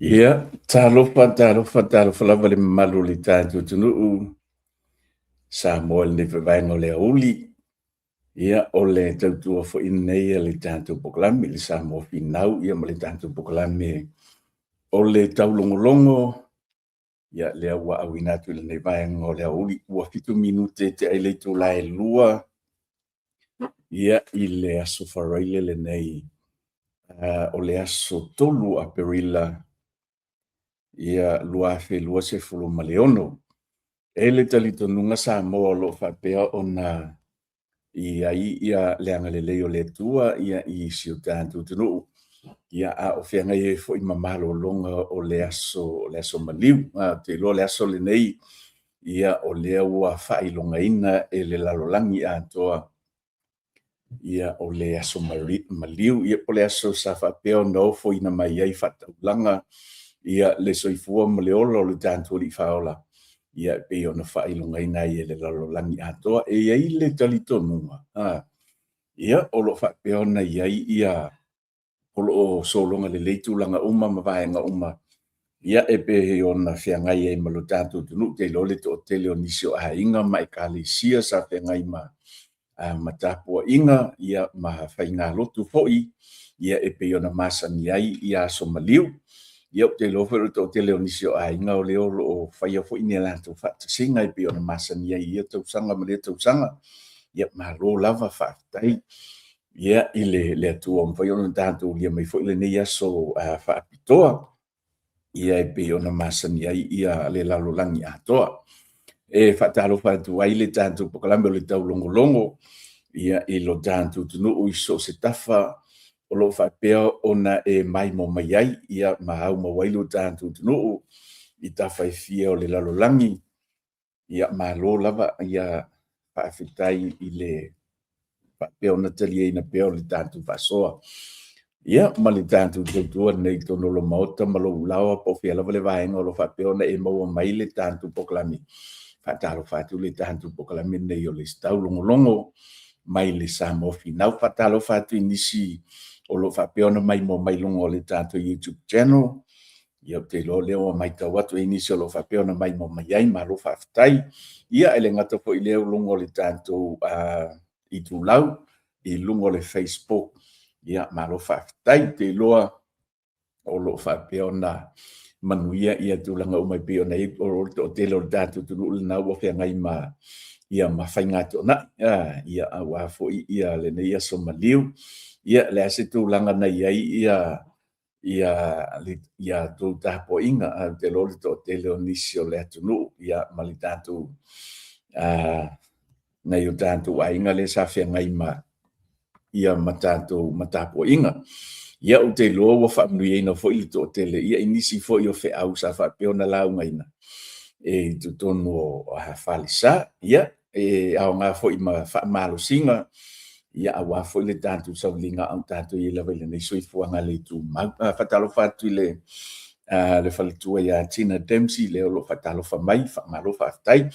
Ia, talofa, talofa, talofa lava le mamalu o le tatou atunuu, Samoa i lenei foi vaega o le aoauli. Ia, o le tautua foi lenei a le tatou polokalame i le Samoa Finau ia ma le tatou polokalame o le taulogologo. Ia, lea ua auina atu i lenei vaega o le aoauli, ua 7 minute tea i le itula e 2 ia i le aso Faraile lenei, o le aso 3 o Aperila ia 2026. E i ai le talitonuga Samoa o lo o faapea ona i ai le agalelei o le Atua i si o tatou atunuu, a o feagai ai foi ma malologa o le aso maliu. Ou te iloa o le aso lenei, o lea ua faailogaina e le lalolagi atoa, o le aso maliu, po o le aso sa faapea ona ofoina mai ai faataulaga le soifua ma le ola o le tatou Alii Faaola, e pei ona faailogaina ai e le lalolagi atoa. E i ai le talitonuga, o lo o faapea ona i ai o lo o sologa lelei tulaga uma ma vaega uma, e pei ona feagai ai ma lo tatou atunuu. Ou te iloa o le toatele o nisi o aiga ma ekalesia sa feagai ma tapuaiga ma faigalotu foi e pei ona masani ai aso maliu. Ou te iloa foi o le toatele o nisi o aiga o lea o lo o faia foi ni a latou faatasiga e pei ona masani ai i ia tausaga ma lea tausaga. Malo lava faafetai i le Atua ua mafai ona tatou aulia mai foi lenei aso faapitoa e pei ona masani ai le lalolagi atoa. E faatalofa atu ai le tatou polokalame o le taulogologo i lo tatou atunuu i so o se tafa o lo o faapea ona e maimoa mai ai ma aumau ai lo tatou atunuu i tafa e fia o le lalolagi. Malo lava, faafetai i le faapea ona taliaina pea o le tatou faasoa. Ia, ma le tatou tautua nei i totonu o le Maota ma lou laoa po o fea lava le vaega o lo o faapea ona e maua mai le tatou polokalame. Faatalofa atu le tatou polokalame lenei o le Taulogologo mai le Samoa Finau. Faatalofa atu i nisi o lo o faapea ona maimoa mai luga o le tatou YouTube channel. Ia, ou te iloa o lea ua matau atu i nisi o lo o faapea ona maimoa mai ai, malo faafetai. Ia, e le gata foi i lea o luga o le tatou itulau i luga o le Facebook. Ia, malo faafetai. Ou te iloa o lo o faapea ona manuia tulaga uma e pei ona i ai, o le toatele o le tatou atunuu lena ua feagai ma ma faiga toonai, aua foi lenei aso maliu. Ia, o le a se tulaga na i ai tou tapuaiga, ae ou te iloa o le toatele o nisi o le atunuu ma le tatou nai o tatou aiga lea sa feagai ma ma tatou ma tapuaiga. Ia, ou te iloa ua faamanuiaina foi le toatele i nisi foi o feau sa faapea ona laugaina e i totonu o falesa. Ia, e aoga foi ma faamalosiga, aua foi le tatou savaliga a o tatou i ai lava i lenei soifuaga le tumau. Faatalofa atu i le faletua ia Tina Dempsey, lea o lo o faatalofa mai, faamalo faafetai.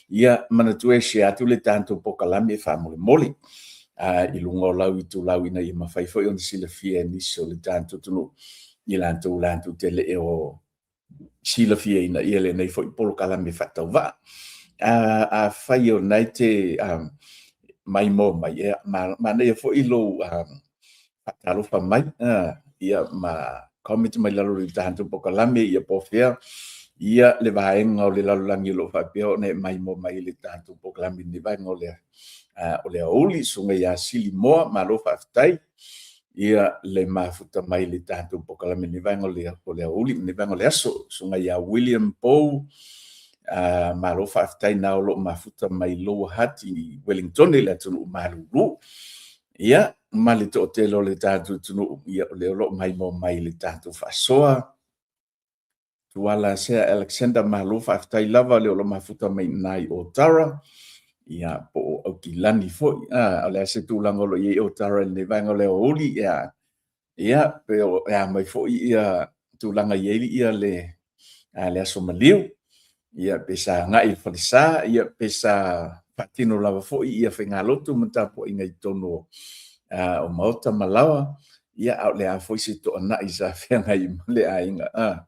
Ia, manatua e share atu le tatou polokalame faamolemole i luga o lau itulau ina ia mafai foi ona silafia e nisi o le tatou atunuu i latou te le o silafiaina lenei foi polokalame faatauvaa. Afai o lena e te maimoa mai, manaia foi lou faatalofa mai ma comment mai lalo i le tatou polokalame po o fea le vaega o le lalolagi o lo o faapea ona e maimoa mai i le tatou polokalame i lenei vaega o le aoauli. Susuga ia Sili Moa, malo faafetai le mafuta mai le tatou polokalame i lenei vaega o le aoauli, lenei vaega o le aso. Susuga ia William Pou, malo faafetai na o lo o mafuta mai Lower Hutt i Wellington i le atunuu malulu. Ia, ma le toatele o le tatou atunuu, o lea o lo o maimoa mai i le tatou faasoa. Tuala Sea Alexander, malo faafetai lava le o lo o mafuta mai i i Otara, po o Aukilani foi. O le a se tulaga o lo o i ai Otara i lenei vaega o le aoauli, pe o a mai foi tulaga i ai le aso maliu, pe sa agai i le falesa, pe sa faatino lava foi faigalotu ma tapuaiga i totonu o maota ma laoa. Ia, a o le a foi se toanai sa feagai ma le aiga, a.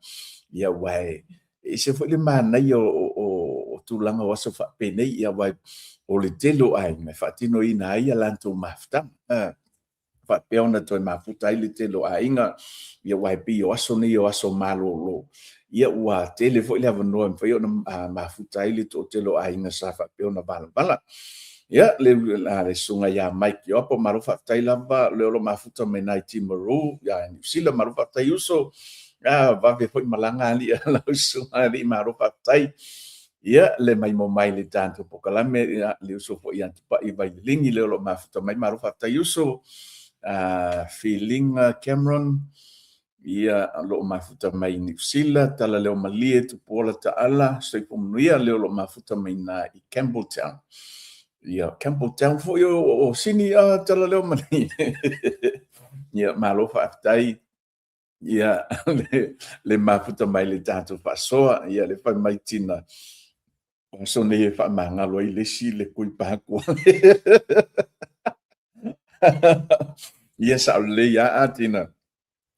Ia, aua e ese foi le manaia o tulaga o aso faapenei, ia aua o le tele o aiga e faatinoina ai a latou mafutaga, a. Faapea ona toe mafuta ai le tele o aiga, ia aua e pei o aso nei o aso malolo, ia ua tele foi le avanoa e mafai ona mafuta ai le toatele o aiga sa faapea ona valavala. Ia, le susuga ia Mike Ioapo, malo faafetai lava o le o lo o mafuta mai i Timaru i Niu Sila, malo faafetai uso. A vave foi malaga alii lau susuga alii, malo faafetai. Ia, le maimoa mai i le tatou polokalame, ia, le uso foi ia Tupai Vaililigi lea o lo o mafuta mai, malo faafetai uso. Filiga Cameron, ia, o lo o mafuta mai i Niu Sila, Talaleomalie Tupuola Taala, soifua manuia, lea o lo o mafuta mai i i Campbelltown. Ia, Campbelltown foi o Sini a Talaleomalie. Ia, malo faafetai. Ia, le mafuta mai le tatou faasoa. Ia, le fai mai tina, o aso nei e faamagalo ai le isi le kui pākua. Ia, sao lelei lava tina.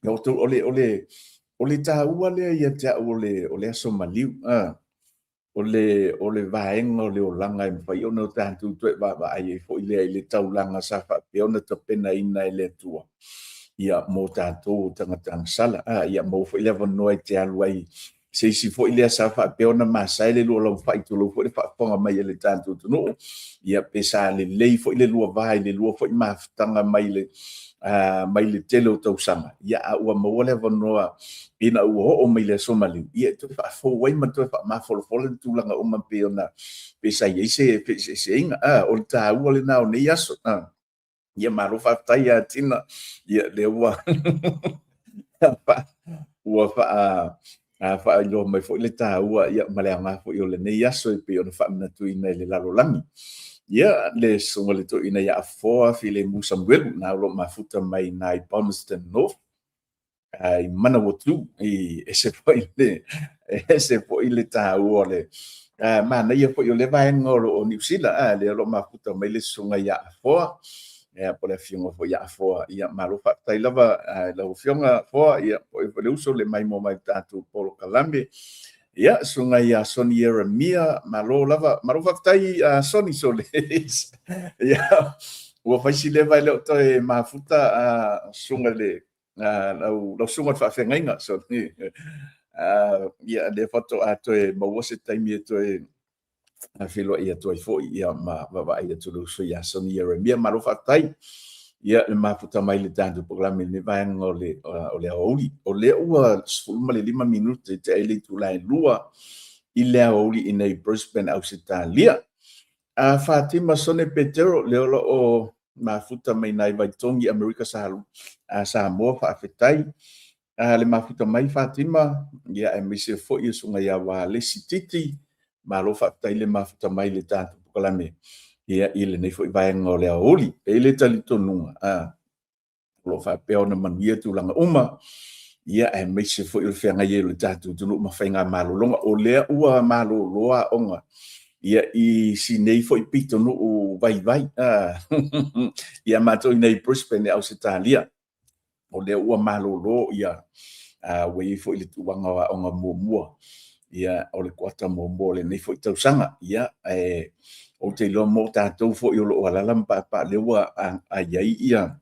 O le taua lea ia te au o le aso maliu, o le vaega o le olaga e mafai ona tatou toe vaavaai ai foi lea i le taulaga sa faapea ona tapenaina e le Atua ia mo tatou o tagata agasala. Ia maua foi le avanoa e te alu ai se isi foi lea sa faapea ona masae le lua laufai, tulou foi le faafofoga mai a le tatou atunuu, ia pe sa lelei foi le lua va i le lua foi mafutaga mai le mai le tele o tausaga, ia a ua maua le avanoa ina ua oo mai le aso maliu, ia e toe faafou ai ma toe faamafolafola ni tulaga uma pei ona pe sa i ai se feeseeseaiga. O le taua lena o nei aso. Ia malo faafetai ia Tina, ia lea ua ua faailoa mai foi le taua ia ma le aoga foi o lenei aso e pei ona faamanatuina i le lalolagi. Ia le susuga i le toeaina ia Afoa Filemu Samuelu, na o lo o mafuta mai i Palmerston North, i Manawatu, i ese foi le ese foi le taua o le manaia foi o le vaega o Niu Sila, lea o lo o mafuta mai le susuga ia Afoa, ia po o le afioga foi ia Afoa. Ia malo faafetai lava i lau afioga Afoa, ia po o le uso le maimoa mai i le tatou polokalame. Ia, susuga ia Sonny Ieremia, malo lava, malo faafetai Sonny Sole. Ia, ua fai si leva e le o toe mafuta susuga le lau susuga i le faafeagaiga Sonny. Ia, lea faatoa toe maua se taimi e toe feiloai atu ai foi ia ma vaavaai atu le uso ia Sonny Ieremia. Malo faafetai. Ia, le mafuta mai le tatou polokalame i lenei vaega o le aoauli. O lea ua 15 minute tea ai le itula e 2 i le aoauli i nei Brisbane, Ausetalia. A Fatima Sone Petero, lea o lo o mafuta mai nai Vaitogi, Amerika Samoa, faafetai. Le mafuta mai Fatima, ia aemaise foi le susuga ia Walesi Titi, malo faafetai le mafuta mai le tatou polokalame ia i lenei foi vaega o le aoauli. E i ai le talitonuga, o lo o faapea ona manuia tulaga uma, ia aemaise foi o le feagai ai o le tatou atunuu ma faigamalologa. O lea ua malolo aoga ia i si nei foi pitonuu vaivai ia matou i nei Brisbane i Ausetalia. O lea ua malolo ia ua i ai foi le tulaga o aoga muamua ia o le kuata muamua o lenei foi tausaga. Ia ae ou te iloa mo tatou foi o lo o alaala ma paapaa lea ua i ai ia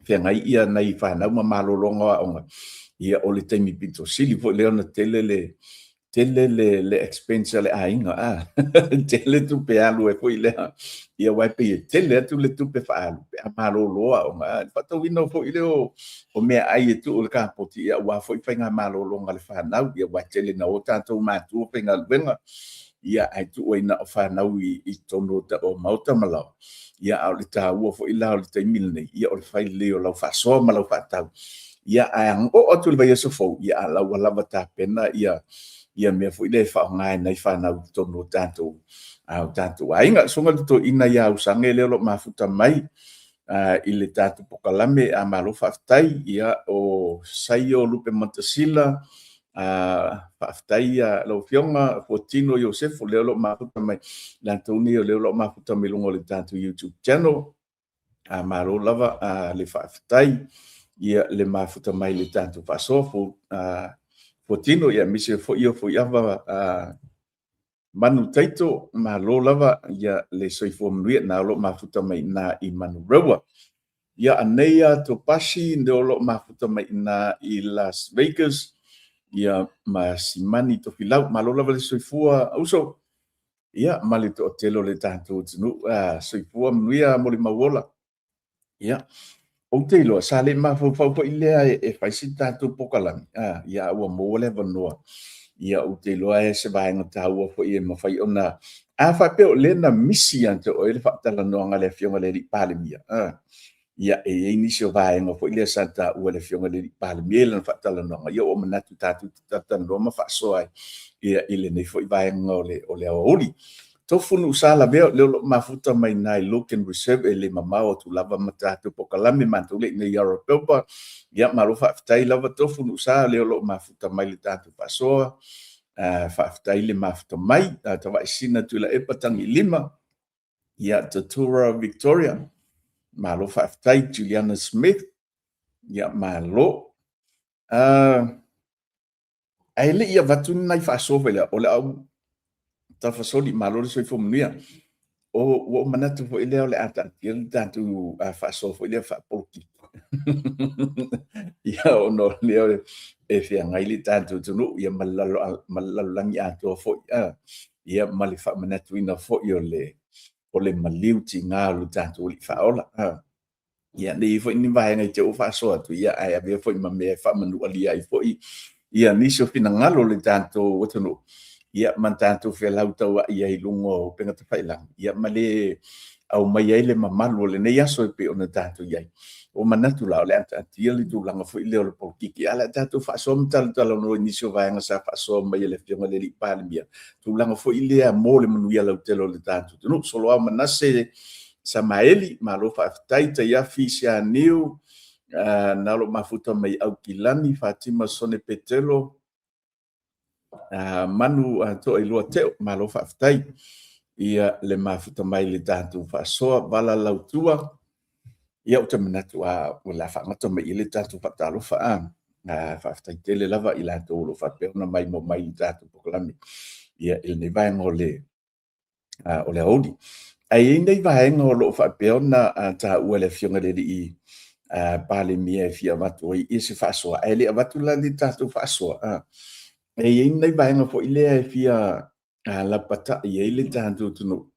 feagai ia nai fanau ma malologa o aoga, ia o le taimi pito sili foi lea ona tele le tele le expense a le aiga, a tele tupe alu ai foi lea, ia aua e pei e tele atu le tupe faaalu pe a malolo aoga. A, le faatauina foi lea o meaai e tuu i le kapoti, ia aua foi faigamalologa a le fanau, ia aua e tele ina o tatou matua faigaluega, ia ae tuu ai na o fanau i totonu o maota ma laoa. Ia a o le taua foi la o le taimi lenei, ia o le fai lelei o lau faasoa ma lau faatau, ia ae oo atu i le vaiaso fou, ia a la ua lava tapena ia ia mea foi lea e faaaoga e nai fanau i totonu o tatou o tatou aiga. Susuga i le toeaina ia Usane lea o lo o mafuta mai i le tatou polokalame, a malo faafetai. Ia o Saio Lupe Matasila, faafetai lau Afioga Fuatino Iosefo lea o lo o mafuta mai, latou nei o lea o lo o mafuta mai luga o le tatou YouTube channel. Malo lava le faafetai. ia le mafuta mai le tatou faasoa fuatino, ia aemaise foi o Fuiava Manu Taito, malo lava ia le soifua manuia na o lo o mafuta mai ina i Manurewa. Ia Aneia Topasi o lo o mafuta mai ina i Las Vegas, ia ma Simani Tofilau, malo lava le soifua uso, ia ma le toatele o le tatou atunuu, soifua manuia molimau ola. Ia, ou te iloa, sa le mafaufau foi lea e fai se tatou pokalame, ia ua maua le avanoa. Ia, ou te iloa e se vaega taua foi e mafai ona... A faapea o lea na misi ia te oe le faatalanoaga a le Afioga i le Alii Palemia, ia, e i ai nisi o vaega foi lea sa taua e le Afioga i le Alii Palemia i lana faatalanoaga, ia ua manatu tatou te talatalanoa ma faasoa ai i lenei foi vaega o le aoauli. Tofu Nuusa Lavea, lea o lo o mafuta mai i Lucan Reserve, e le mamao atu lava ma tatou pokalame, matou lea e i inei i Arapelpa. Ia, malo faafetai lava Tofu Nuusa, lea o lo o mafuta mai i le tatou faasoa. Faafetai le mafuta mai. Tavaesina Tuilaepa Tagiilima, ia, Tatura Victoria, malo faafetai. Juliana Smith, ia, malo. Ae le i avatu ni nai faasoa foi lea, o le au tafasoli, malo le soifua manuia. O, ua ou manatu foi lea o le a taatia le tatou faasoa foi lea faapolokiki. Ia, ona o lea e feagai le tatou atunuu ia ma le lalolagi atoa foi, ia ma le faamanatuina foi o le maliu tiga o le tatou Alii Faaola. Ia, ne i i ai foi ni vaega i te i ua faasoa atu, ia, ae avea foi ma mea e faamanualia ai foi ia nisi o finagalo o le tatou atunuu, ia, ma tatou felautauai ai i luga o upega tafailagi, ia, ma le aumaia ai le mamalu o lenei aso e pei ona tatou i ai. Ua manatu la, o le a taatia le tulaga foi lea o le polokiki, ae o le a tatou faasoa ma talatalanoa i nisi o vaega sa faasoa mai e le Afioga i le Alii Palemia, tulaga foi lea mo le manuia lautele o le tatou atunuu. Soloao Manase Samaeli, malo faafetai. Taiafi Sianiu, na o lo o mafuta mai Aukilani, Fatima Sone Petelo, Manu Toailua Teo, malo faafetai. Ia le mafuta mai le tatou faasoa, Vala Lautua, ia ou te manatu a o le a faagata mai i le tatou faatalofa a. Faafetai tele lava i latou o lo o faapea ona maimoa mai i le tatou polokalame ia i lenei vaega o le o le aoauli. Ae i ai nei vaega o lo o faapea ona taua e le Afioga i le Alii Palemia e fia avatu ai ia se faasoa, ae le avatu la le tatou faasoa, e i ai nei vaega foi lea e fia lapatai ai le tatou atunuu,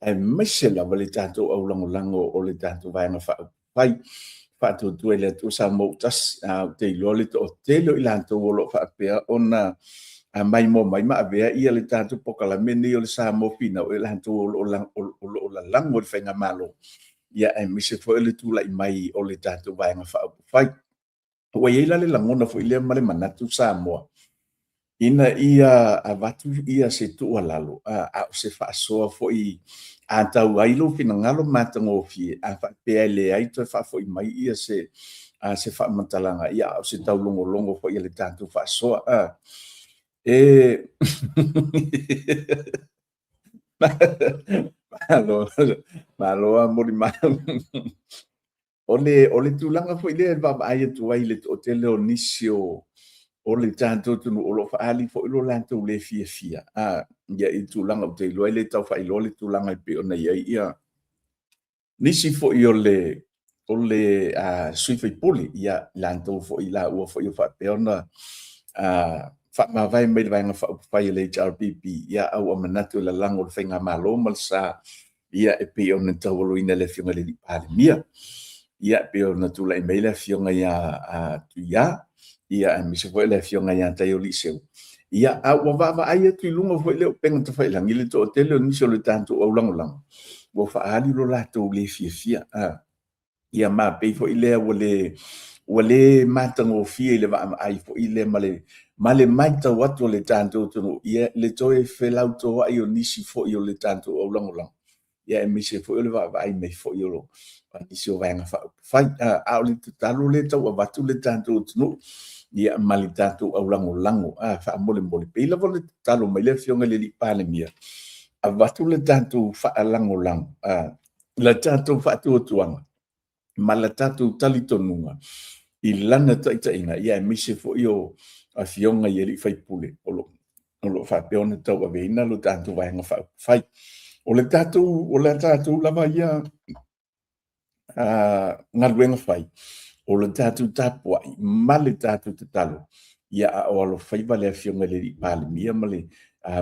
aemaise lava le tatou aulagolago o le tatou Vaega Faaupufai. Fai faatuatua i le Atua Samoa ua tasi. Ou te iloa le toatele o i latou o lo o faapea ona maimoa mai ma avea ia le tatou polokalame lenei o le Samoa Finau, o i latou o lo o lalago i le faigamalo, ia aemaise foi o le tulai mai o le tatou Vaega Faaupufai. Ua i ai la le lagona foi lea ma le manatu Samoa, ina ia avatu ia se tuualalo, a o se faasoa foi a tau ai lou finagalo matagofie, a faapea e leai toe faafoi mai ia se se faamatalaga, ia a o se taulogologo foi a le tatou faasoa. E Malo, malo lava molimau. O le tulaga foi lea e vaavaai atu ai i le toatele o nisi o le tatou atunuu o lo o faaali foi lo latou le fiafia ia i tulaga ou te iloa e le tau faailoa le tulaga e pei ona i ai ia nisi foi o le sui usufono, ia latou foi laua foi o faapea ona faamavae mai le Vaega Faaupufai a le HRPP, ia a ua manatu e lalago le faigamalo ma le sa ia e pei ona taualoina e le Afioga i le Palemia. Ia e pei ona tulai mai le Afioga ia Tuia, ia aemaise foi le Afioga ia Taioliiseu. Ia, a ua vaavaai atu i luga foi lea o upega tafailagi i le toatele o nisi o le tatou aulagolago, ua faaali lo latou le fiafia. Ia ma pei foi lea ua le matagofie i le vaavaai foi lea ma le matau atu a le tatou atunuu, ia le toe felautoai o nisi foi o le tatou aulagolago, ia aemaise foi o le vaavaai mai foi o nisi o Vaega Faaupufai. A o le tatalo lea e tau avatu le tatou atunuu, ia ma le tatou aulagolago, faamolemole, pei lava ona tatalo mai le Afioga i le Alii Palemia, avatu le tatou faalagolago, le tatou faatuatuaga ma le tatou talitonuga. i lana taitaiga, ia aemaise foi o afioga i alii faipule o lo o faapea ona tauaveina lo tatou Vaega Faaupufai. O le tatou, o le tatou lava ia galuega fai, o le tatou tapuai ma le tatou tatalo, ia a o alofaiva le Afioga i le Palemia ma le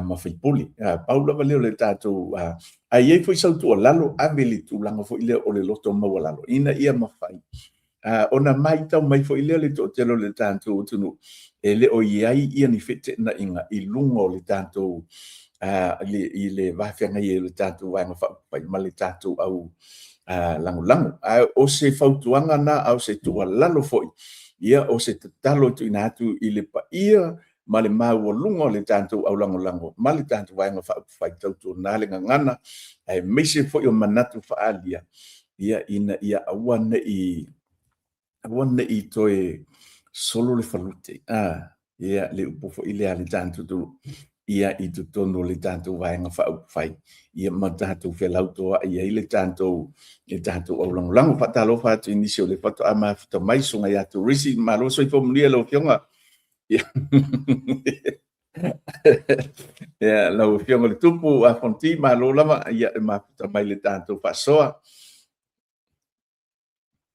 ma sui usufono. Pau lava lea o le tatou... A i ai foi sau tuualalo, ave i le tulaga foi lea o le loto maualalo ina ia mafai ona matau mai foi lea le toatele o le tatou atunuu, e le o i ai ni feteenaiga i luga o le tatou i le va feagai ai o le tatou Vaega Faaupufai ma le tatou au lagolago. Ae o se fautuaga lena a o se tuualalo foi, ia o se tatalo e tuuina atu i le paia ma le maualuga o le tatou aulagolago ma le tatou Vaega Faaupufai, tautuana le gagana, aemaise foi o manatu faaalia, ia ina ia aua ne i aua ne i toe solo le falute, ia le upu foi lea a le tatou ia i totonu o le tatou Vaega Faaupufai, ia ma tatou felautoai ai le tatou aulagolago. Faatalofa atu i nisi o le faatoa mafuta mai, Susuga ia Turisi, malo le soifua manuia lau Afioga. Ia, lau Afioga i le Tupu Afonti, malo lava ia e mafuta mai le tatou faasoa.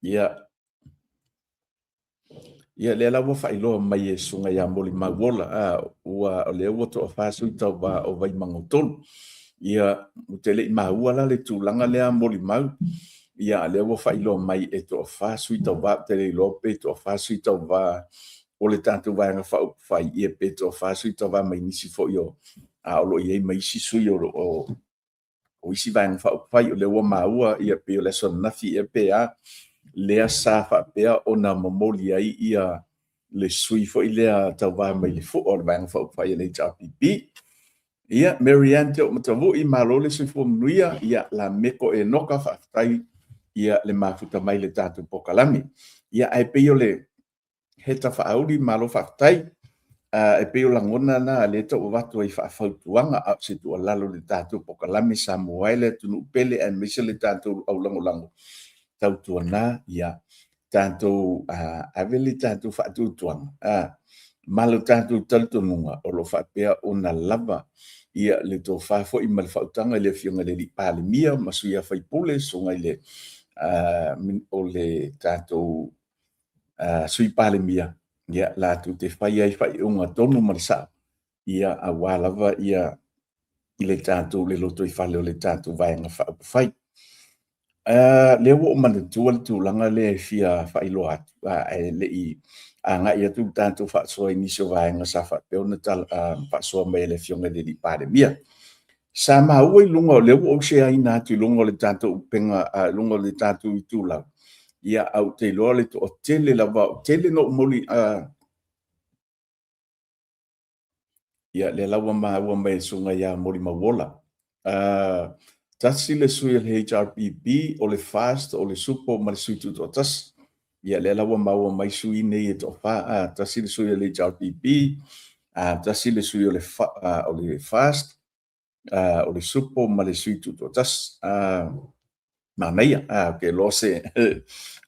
Ia, ia lea la ua faailoa mai e Susuga ia Molimauola, ua o lea ua toafa sui tauva o Vaimauga 3. Ia, ou te le i maua la le tulaga lea Molimau. Ia, lea ua faailoa mai e toafa sui tauva, ou te le iloa pe toafa sui tauva o le tatou Vaega Faaupufai, ia pe toafa sui tauva mai nisi foi o, a o lo o i ai ma isi sui o o isi Vaega Faaupufai. O lea ua maua, ia pei o le aso ananafi ea pe a, lea sa faapea ona momoli ai ia le sui foi lea tauva mai le fua o le Vaega Faaupufai a le HRPP. Ia, Mary Ann Teomatavui, malo le soifua manuia. Ia, Lameko Enoka, faafetai ia le mafuta mai le tatou polokalame. Ia, ae pei o le Heta Faauli, malo faafetai. E pei o lagona na lea e tau avatu ai faafautuaga, a o se tuualalo i le tatou polokalame Samoa e le atunuu pele aemaise le tatou aulagolago, tautuana ia tatou ave le tatou faatuatuaga ma lo tatou talitonuga o lo o faapea ona lava ia le tofa foi ma le faautaga i le Afioga i le Palemia ma sui usufono, susuga i le o le tatou Sui Palemia, ia latou te fai ai faaiuga tonu ma le sao, ia aua lava ia le tatou le lotoifale o le tatou Vaega Faaupufai. Lea ua ou manatua le tulaga lea e fia faailoa atu, ae le i agai atu le tatou faasoa i nisi o vaega sa faapea ona faasoa mai e le Afioga i le Palemia. Sa maua i luga, o lea ua ou share ina atu i luga o le tatou upega, i luga o le tatou itulau, ia, ae ou te iloa le toatele lava, tele na ou moli, ia, lea la ua maua mai e le Susuga ia Molimauola. Tasi le sui o le HRPP, o le FAST, o le SUPO ma le sui tutoatasi. Ia, lea la ua maua mai sui nei e toafa, tasi le sui o le HRPP, tasi le sui o le FAST, o le SUPO ma le sui tutoatasi. Manaia, ou te iloa se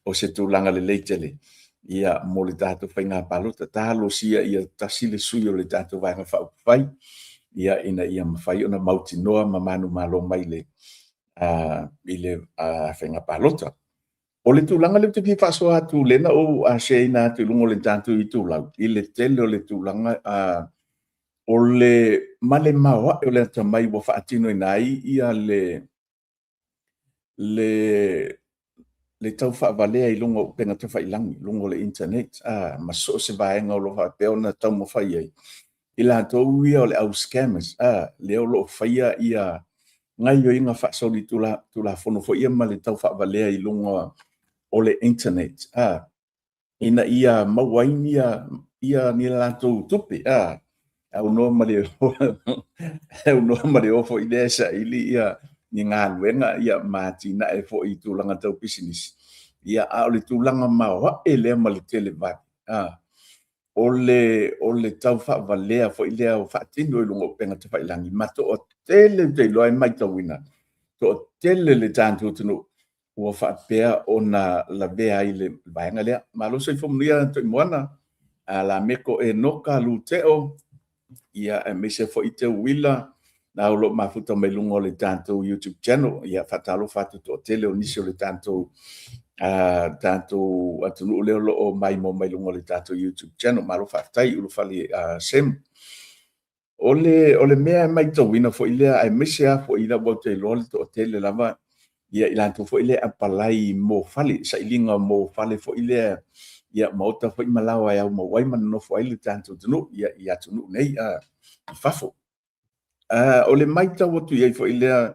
o se tulaga lelei tele ia mo le tatou faiga palota. Talosia ia tasi le sui o le tatou Vaega Faaupufai ia ina ia mafai ona mautinoa ma manumalo mai i le faiga palota. O le tulaga lea ou te fia faasoa atu, lea na ou share-ina atu i luga o le tatou itulau, i le tele o le tulaga o le ma le maoae o le atamai ua faatinoina ai ia le tau faavalea i luga o upega tafailagi, i luga o le internet, ma so o se vaega o lo o faapea ona taumafai ai i latou ia o le au scammers, lea o lo o faia ia gaoioiga faasolitulafono foi ia ma le tau faavalea i luga o le internet, ina ia maua ai ia ni latou tupe, aunoa ma le aunoa ma le o foi lea e saili ia ni galuega ia ma atinae foi i tulaga tau pisinisi. Ia, a o le tulaga maoae lea ma le televave, o le tau faavalea foi lea o faatino i luga o upega tafailagi, ma toatele ou te iloa e matauina, toatele le tatou atunuu. ua faapea ona lavea ai le vaega lea. Malo soifua manuia Toimoana, Lameko Enoka Luteo, ia aemaise foi Teuila, na o lo o mafuta mai luga o le tatou YouTube channel. Ia faatalofa atu toatele o nisi o le tatou tatou atunuu lea o lo o maimoa mai luga o le tatou YouTube channel. Malo faafetai ulufale Sem. O le mea e matauina foi lea, aemaise lava foi lau ou te iloa le toatele lava, ia i latou foi lea e apalai mo fale, sailiga mo fale foi lea, ia maota foi ma laoa e aumau ai ma nonofo ai le tatou atunuu, ia i atunuu nei i fafo. O le matau atu i ai foi lea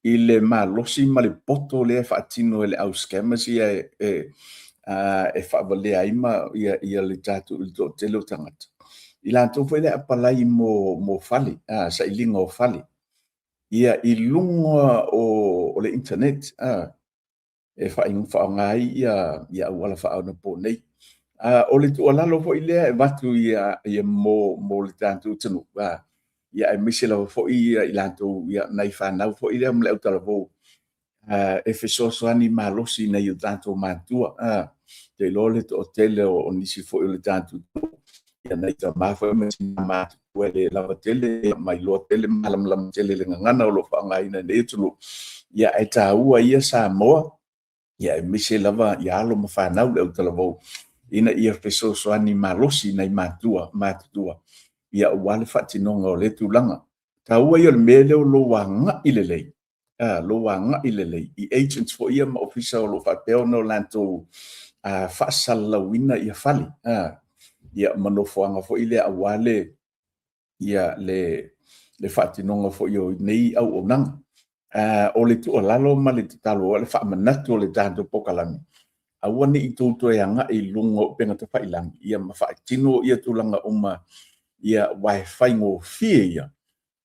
i le malosi ma le poto lea e faatino e le au scammers ia e faavalea ai ma ia le tatou le toatele o tagata. I latou foi lea apalai mo fale, sailiga o fale, ia i luga o le internet, e faaaoga ai ia auala faaonaponei. O le tuualalo foi lea e avatu ia mo le tatou atunuu, ia aemaise lava foi i latou nai fanau foi lea ma le autalavou, e fesoasoani malosi i nai o tatou matua. Ou te iloa le toatele o nisi foi o le tatou atunuu, ia nai tama foi ma tina matutua e le lava tele ma iloa tele ma malamalama tele i le gagana o lo o faaaogaina e lenei atunuu, ia ae taua ia Samoa, ia aemaise lava ia alo ma fanau le autalavou, ina ia fesoasoani malosi i nai matua matutua, ia aua le faatinoga o lea tulaga. Taua ia o le mea lea o lou agai lelei, lou agai lelei i agents foi ia ma ofisa o lo o faapea ona latou faasalalauina ia fale, ia ma nofoaga foi lea aua le ia le faatinoga foi o nei auaunaga. O le tuualalo ma le tatalo, o le faamanatu o le tatou polokalame, aua ne i tou toe agai i luga o upega tafailagi, ia ma faatino ia tulaga uma, ia aua e faigofie ia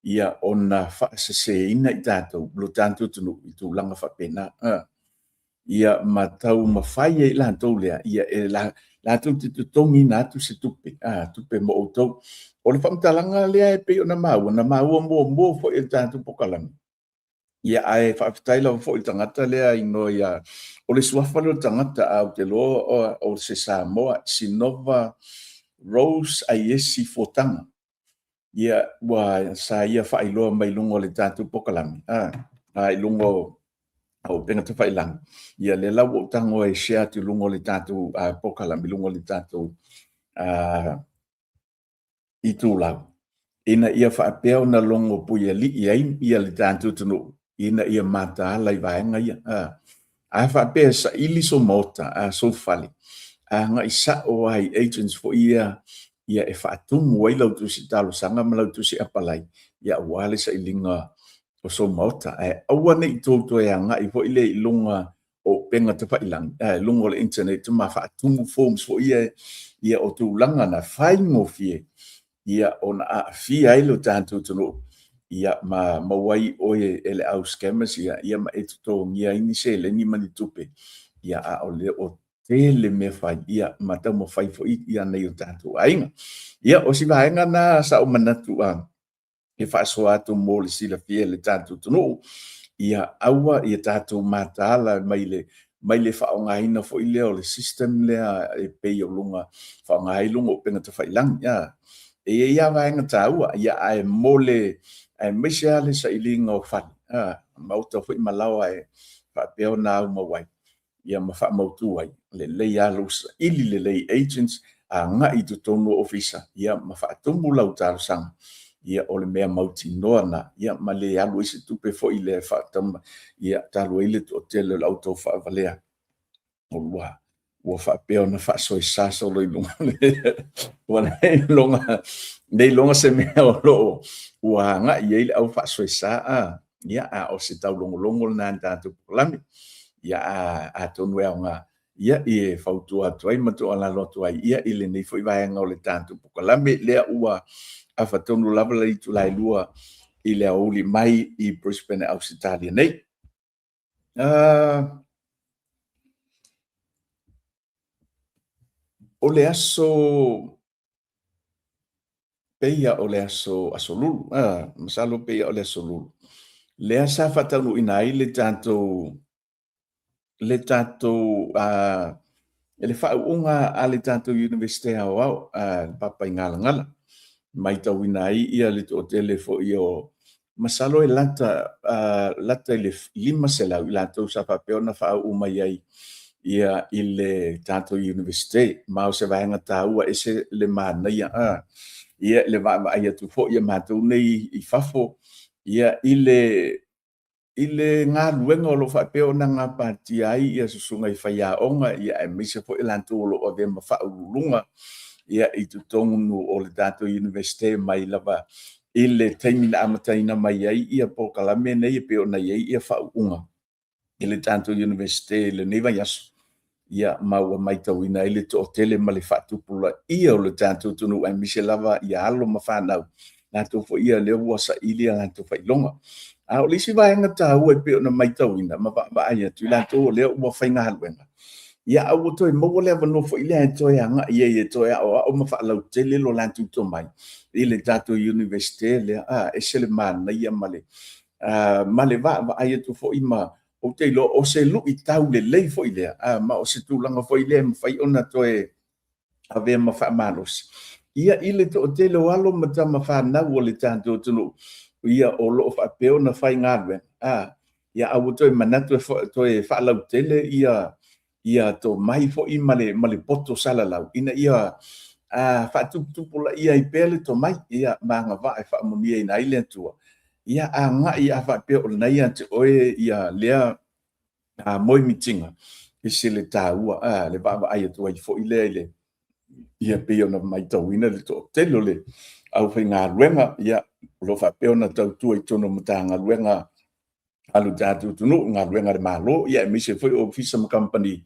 ia ona faaseseina i tatou, lo tatou atunuu i tulaga faapena. Ia ma taumafai ai latou lea, ia e latou te totogiina atu se tupe, tupe mo outou. O le faamatalaga lea e pei ona maua, na maua muamua foi e le tatou polokalame. Ia ae faafetai lava foi i le tagata lea igoa ia, o le suafa lea o le tagata, ae ou te iloa o se Samoa, Sinova Rose Aiesi Fuataga. Ia, ua sa ia faailoa mai luga o le tatou polokalame, i luga o upega tafailagi. Ia, lea la ua ou tago e share atu i luga o le tatou polokalame, i luga o le tatou itulau, ina ia faapea ona logo puialii ai ia le tatou atunuu, ina ia mataala i vaega ia. A faapea e saili sou maota, sou fale, agai sao lava i agents foi ia ia e faatumu ai lau tusi talosaga ma lau tusi apalai, ia aua le sailiga o sou maota. Ae aua ne i tou toe agai foi lea i luga o upega tafailagi, i luga o le internet ma faatumu forms foi ia, ia o tulaga na faigofie ia ona aafia ai lo tatou atunuu, ia ma maua ai oe e le au scammers ia, ia ma e totogia ai ni seleni ma ni tupe, ia a o le o tele mea fai, ia ma taumafai foi ia nai o tatou aiga. Ia, o si vaega na sa ou manatu a e faasoa atu mo le silafia e le tatou atunuu, ia aua ia tatou mataala mai le mai le faaaogaina foi lea o le system lea e pei o luga faaaoga ai luga o upega tafailagi. Ia, e i ai lava vaega taua, ia ae mo le aemaise lava le sailiga o fale, maota foi ma laoa e faapea ona aumau ai ia ma faamautu ai, lelei lava lou saili lelei agents agai i totonu o ofisa ia ma faatumu lau talosaga, ia o le mea mautinoa lena, ia ma le alu ai se tupe foi lea e faatama, ia talu ai le toatele o le au tau faavalea ua faapea ona faasoesa solo i luga ua le iloga se mea o lo o ua agai i ai le au faasoesa a. Ia, a o se taulogologo lena i le tatou polokalame. Ia, atonu e aoga, ia, e fautua atu ai ma tuualalo atu ai, ia, i lenei foi vaega o le tatou polokalame, lea ua afa tonu lava le itula e 2 i le aoauli mai i Brisbane, Ausetalia nei. O le aso peia o le aso aso Lulu, masalo peia o le aso Lulu, lea sa faataunuuina ai le tatou le tatou le faauuga a le tatou Iunivesite Aoao, le Papaigalagala, matauina ai ia le toatele foi o, masalo e lata, lata i le 500 i latou sa faapea ona faauu mai ai ia i le tatou Iunivesite. Ma o se vaega taua ese le manaia ia le vaavaai atu foi a matou nei i fafo ia i le i le galuega o lo o faapea ona gapatia ai ia susuga i faiaoga ia aemaise foi latou o lo o avea ma faauluuluga ia i totonu o le tatou Iunivesite mai lava i le taimi na amataina mai ai ia polokalame nei e pei ona i ai ia faauuga i le tatou Iunivesite i lenei vaiaso. Ia, ma ua matauina ai le toatele ma le faatupulaia o le tatou atunuu aemaise lava ia alo ma fanau, latou foi ia lea ua saili a latou faailoga. A o le isi vaega taua e pei ona matauina ma vaavaai atu i latou o lea ua faigaluega, ia a ua toe maua le avanoa foi lea e toe agai ai e toe aoao ma faalautele lo latou tomai i le tatou Iunivesite lea, a, ese le manaia ma le, ma le vaavaai atu foi ma ou te iloa o se luitau lelei foi lea, ma o se tulaga foi lea e mafai ona toe avea ma faamalosi ia i le toatele o alo ma tama fanau o le tatou atunuu ia o lo o faapea ona faigaluega, ia a ua toe manatu e toe faalautele ia ia tomai foi ma le ma le poto salalau ina ia faatuputupulaia ai pea le tomai ia ma agavaa e faamanuiaina ai le Atua. Ia agai a faapea o lena ia te oe ia lea moemitiga, ese le taua le vaavaai atu ai foi lea i le ia pei ona matauina le toatele o le aufaigaluega ia o lo o faapea ona tautua i totonu o Matagaluega a lo tatou atunuu, galuega a le Malo, ia aemaise foi o ofisa ma kamupani,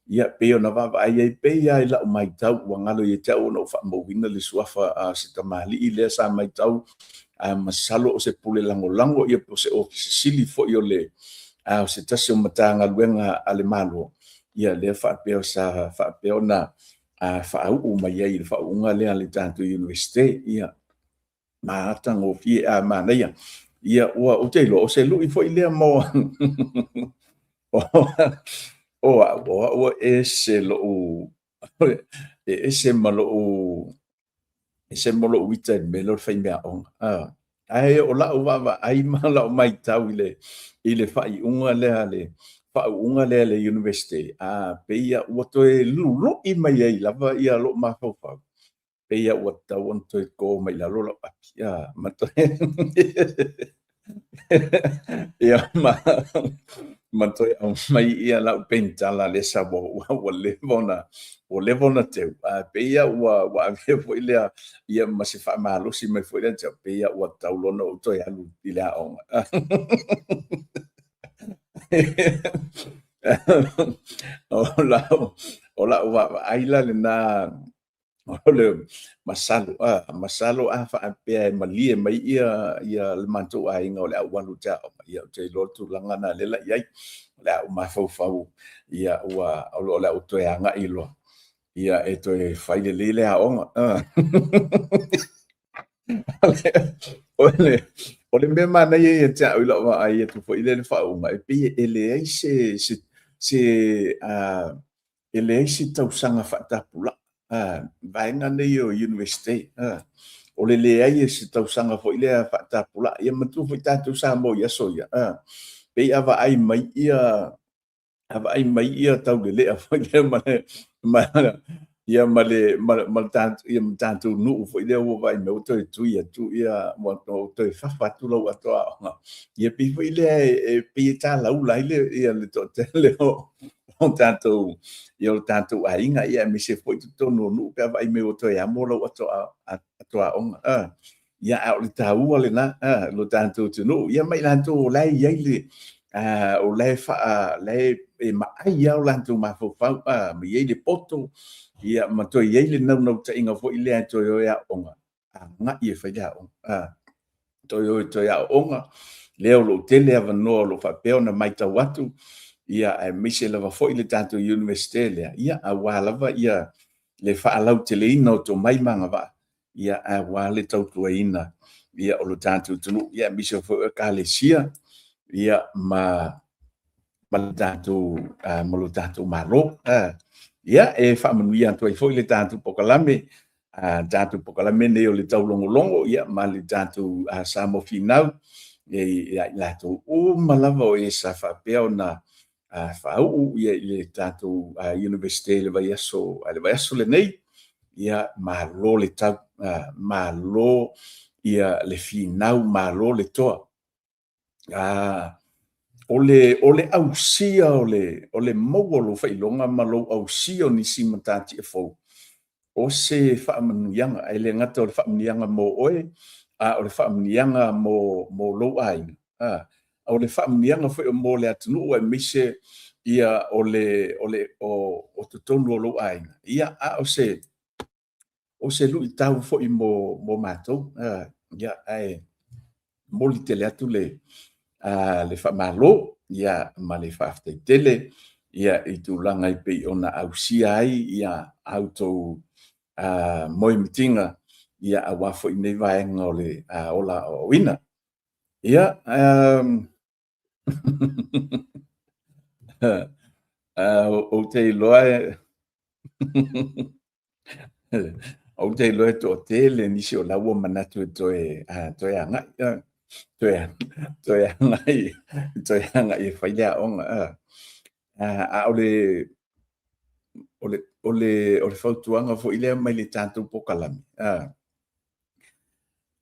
ia pei ona vaavaai ai pei lava i lau matau ua galo ia te au ona ou faamauina le suafa a se tamalii lea sa matau, a masalo o se pule lagolago ia po o se Ofisa Sili foi o le a o se tasi o Matagaluega a le Malo, ia lea faapea sa faapea ona faauu mai ai i le faauuga lea a le tatou Iunivesite. Ia matagofie a manaia. Ia ua ou te iloa o se lui foi lea mo o au, o au e ese lou e ese ma lou ese ma lou ita i le mea lea o le faimeaaoga. Ae o lau vaavaai ma lau matau i le i le faaiuga lea le faauuga lea a le Iunivesite, a pei ua toe lului mai ai lava ia lou mafaufau. Pei ua tatau ona toe to mai lalo lau api ma toe ia ma ma toe aumai ia lau penitala lea sa ua ua leva ona ua leva ona teu, ae pei ua ua avea foi lea ia ma se faamalosi mai foi lea te pei ua tatau loa ona ou toe alu i le aoga. O lau o lau vaavaai la lena. O le masalo, masalo a faapea e malie mai ia ia le matou aiga o le a ou alu ou te aoga, ia ou te iloa le tulaga lena lea la i ai. O le a ou mafaufau ia ua o le a ou toe agai loa ia e toe fai lelei le aoga. O le o le mea manaia ia te au i lau vaai atu foi lea i le faauuga, e pei e leai se se se e leai se tausaga faatapulaa vaega nei o Iunivesite. O le leai o se tausaga foi lea faatapulaa. Ia manatua foi tatou Samoa i aso ia, pei a vaai mai ia a vaai mai ia taulelea foi lea ma le ma ia ma le ma ma le ia ma tatou nuu foi lea ua vaai mai ua toe tui atu ia ua toe fafa atu lau ato aoga. Ia pei foi lea e pei e talaula ai le ia le toatele o o tatou ia o tatou aiga ia aemaise foi totonu o nuu pe a vaai mai ua toe amo lau ato aoga. Ia a o le taua lena lo tatou atunuu ia ma i latou o la e i ai le o la e faa la e maai lava o latou mafaufau ma i ai le poto ia ma toe i ai le naunautaiga foi lea e toe o e aoga agai e fai le aoga. Toe o e toe aooga, lea o lo o tele avanoa o lo o faapea ona matau atu, ia aemaise lava foi le tatou Iunivesite lea, ia aua lava ia le faalauteleina o tomai ma agavaa, ia aua le tautuaina ia o lo tatou atunuu, ia aemaise foi o Ekalesia, ia ma. ma le tatou ma lo tatou Malo. Ia, e faamanuia atu ai foi le tatou polokalame, tatou polokalame nei o le taulogologo, ia, ma le tatou Samoa Finau, ia i latou uma lava o e sa faapea ona faauu ia i le tatou Iunivesite i le vaiaso, le vaiaso lenei. Ia, malo le tau, malo ia le finau, malo le toa. O le ausia o le maua o lou faailoga ma lou ausia o nisi matatia fou, o se faamanuiaga, e le gata o le faamanuiaga mo oe, a o le faamanuiaga mo lou aiga, o le faamanuiaga foi mo le atunuu aemaise ia o le o totonu o lou aiga. Ia, a o se luitau foi mo matou. Ia, ae momoli tele atu le faamalo ma le faafetai tele i tulaga e pei ona ausia ai a outou moemitiga aua foi nei vaega o le ola aoaoina. Ia, ou te iloa e ou te iloa e toatele nisi o la ua manatu e toe toe agai toe toe agai toe agai e fai le aoga. A o le o le o le o le fautuaga foi lea mai le tatou polokalame,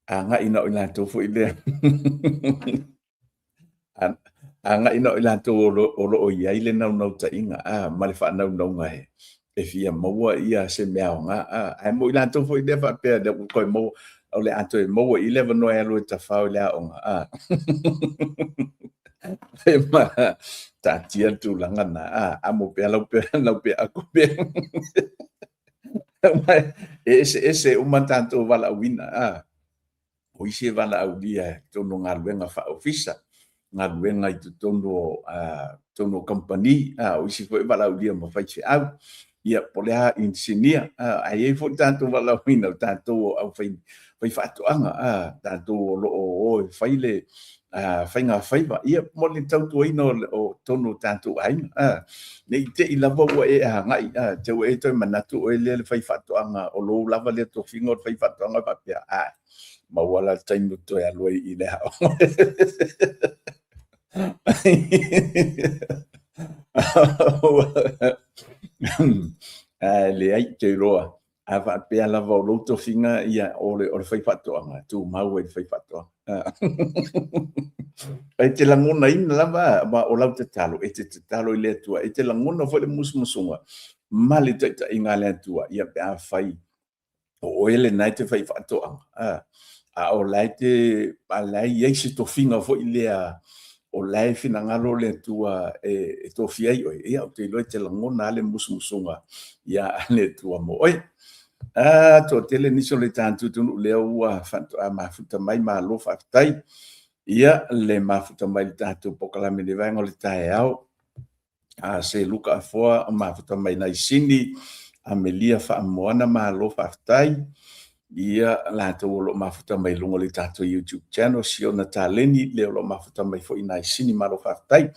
agai na o i latou foi lea agai na o i latou o lo o i ai le naunautaiga ma le faanaunauga e fia maua ia se mea aoga. Ae mo i latou foi lea faapea lea ua toe maua, o le a toe maua i le avanoa e alu e tafao i le aoga. E ma taatia le tulaga na, amo pea lau lau peaku pea. E eseese uma tatou valaauina. O isi e valaaulia i totonu o galuega faa-ofisa, galuega i totonu o totonu o kamupani, o isi foi e valaaulia ma faifeau, ia po o le a inisinia. Ae i ai foi le tatou valaauina o tatou o au faifaatoaga, tatou o lo o o e fai le faigafaiva, ia mo le tautuaina o totonu o tatou aiga. Ne i te i lava ua e agai, te ua e toe manatu oe lea le faifaatoaga, o lou lava lea tofiga o le faifaatoaga faapea, a, maua la le taimi ou te toe alu ai i le aoga. Leai, ou te iloa, a faapea lava o lou tofiga ia o le faifaatoaga, tumau ai i le faifaatoaga. E te lagonaina lava, aua o lau tatalo, e te tatalo i le Atua, e te lagona foi le musumusuga ma le taitaiga a le Atua, ia pe afai o oe lena e te faifaatoaga, a o la e te, a la e i ai se tofiga foi lea o la e finagalo le Atua e tofia ai oe, ia ou te iloa e te lagona lava le musumusuga ia a le Atua mo oe. A, toatele nisi o le tatou atunuu lea ua faatoa mafuta mai, malo faafetai. Ia, le mafuta mai i le tatou polokalame i le vaega o le taeao. A se Luka Afoa o mafuta mai nai Sini, Amelia Faamoana, malo faafetai. Ia, latou o lo o mafuta mai luga o le tatou YouTube channel, Siona Taleni, lea o lo o mafuta mai foi nai Sini, malo faafetai.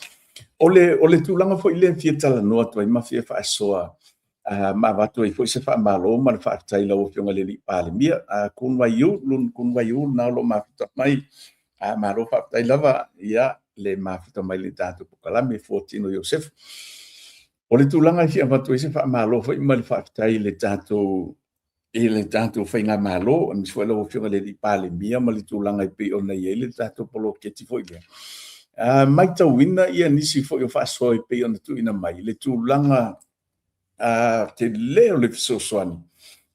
O le tulaga foi lea e fia talanoa atu ai ma fia faasoa ma avatu ai foi se faamalo ma le faafetai i lau Afioga i le Alii Palemia, Kun Wai Yu, Lun Kun Wai Yu, lena o lo o mafuta mai. Malo faafetai lava, ia, le mafuta mai le tatou polokalame Fuatino Iosefa. O le tulaga e fia avatu ai se faamalo foi ma le faafetai i le tatou i le tatou faigamalo, aemaise foi lau Afioga i le Alii Palemia ma le tulaga e pei ona i ai le tatou poloketi foi lea. Matauina ia nisi foi o faasoa e pei ona tuuina mai le tulaga tele o le fesoasoani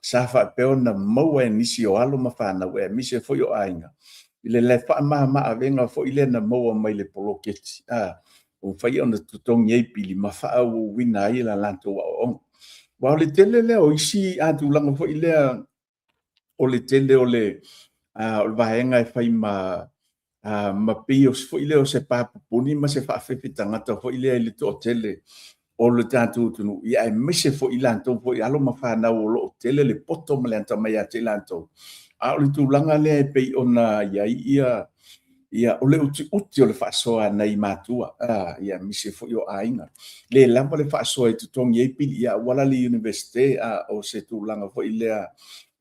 sa faapea ona maua e nisi o alo ma fanau aemaise foi o aiga i le faamama avega foi lea na maua mai le poloketi ua mafai ona totogi ai pili ma faaauauina ai la latou aoaoga. Aua o le tele lea o isi tulaga foi lea o le tele o le vaega e fai ma ma pei o foi lea o se papupuni ma se faafefe tagata foi lea i le toatele o le tatou atunuu, ia aemaise foi i latou foi alo ma fanau o lo o tele le poto ma le atamai ia te i latou. A o le tulaga lea e pei ona i ai ia Ia, o le utiuti o le faasoa a nai matua, a, ia, aemaise foi o aiga. Le lava le faasoa e totogi ai pili, ia, auala le Iunivesite, a o se tulaga foi lea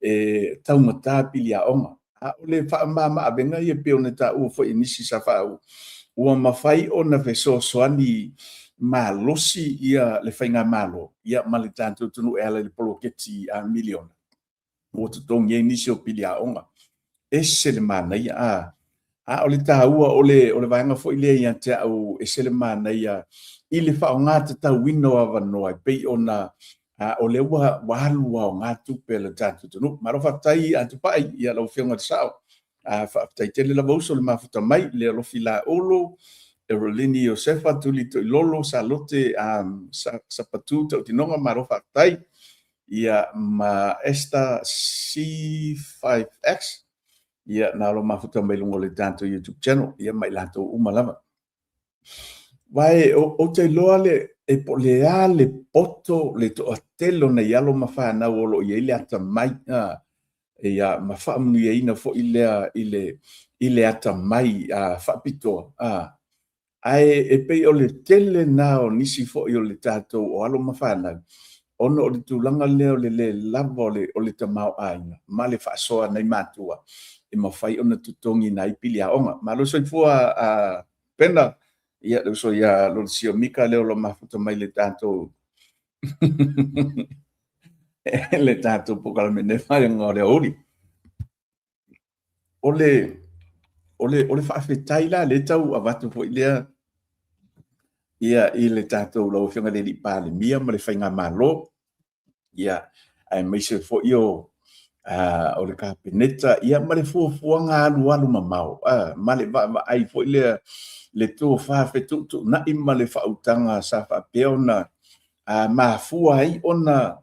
e taugata pili aoga. A o le faamama-avega ia pei ona taua foi e nisi sa faauu, ua mafai ona fesoasoani malosi ia le faigamalo ia ma le tatou atunuu e ala i le poloketi a miliona ua totogi ai nisi o pili aoga. Ese le manaia, a a o le taua o le o le vaega foi lea ia te au, ese le manaia i le faaaoga tatauina o avanoa e pei ona o lea ua alu aoga tupe a le tatou atunuu. Malo faafetai Tupai i lau Afioga i le Sao. Faafetai tele lava uso le mafuta mai, le alofi Laulu, Erolini Iosefa, Tuli Toilolo, Salote Sapatu Tautinoga, malo faafetai. Ia ma Esther C5X, ia na lo mafuta mai luga o le tatou YouTube channel, ia ma i latou uma lava. Vae, ou te iloa le, e po o le a le poto, le toatele o nai alo ma fanau o lo o i ai le atamai, a, ia, ma faamanuiaina foi lea i le, i le atamai a, faapitoa, a, ae e pei o le tele lena o nisi foi o le tatou o alo ma fanau, ona o le tulaga lea o le le lava o le, o le tamaoaiga ma le faasoa a nai matua e mafai ona totogiina ai pili aoga. Malo soifua a Pena, ia le uso ia Lolosio Mika lea o lo o mafuta mai le tatou le tatou polokalame nei vaega o le aoauli. O le o le o le faafetai la lea tau avatu foi lea ia i le tatou lau Afioga i le Alii Palemia ma le faigamalo, ia aemaise foi o o le Kapeneta, ia ma le fuafuaga alualu mamao, ma le vaavaai foi lea le tofa fetuutuunai ma le faautaga sa faapea ona mafua ai ona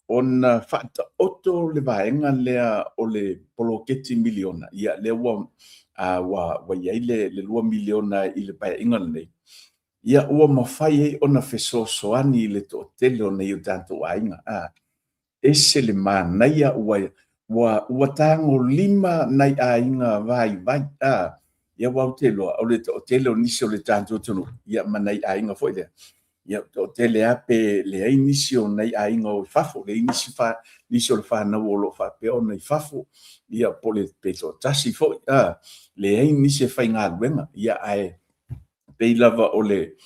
ona faataoto le vaega lea o le poloketi miliona, ia lea ua ua ua i ai le $2 miliona i le Paeaiga lenei, ia ua mafai ai ona fesoasoani i le toatele o nai o tatou aiga. A, ese le manaia ua ua ua tagolima nai aiga vaivai. A, ia aua ou te iloa o le toatele o nisi o le tatou atunuu, ia ma nai aiga foi lea, ia toatele lava pe leai nisi o nai aiga o i fafo, leai nisi, fa, nisi o le fanau o lo o faapea ona i fafo, ia po le pe toatasi foi, a, leai nisi e faigaluega, ia ae pei lava o le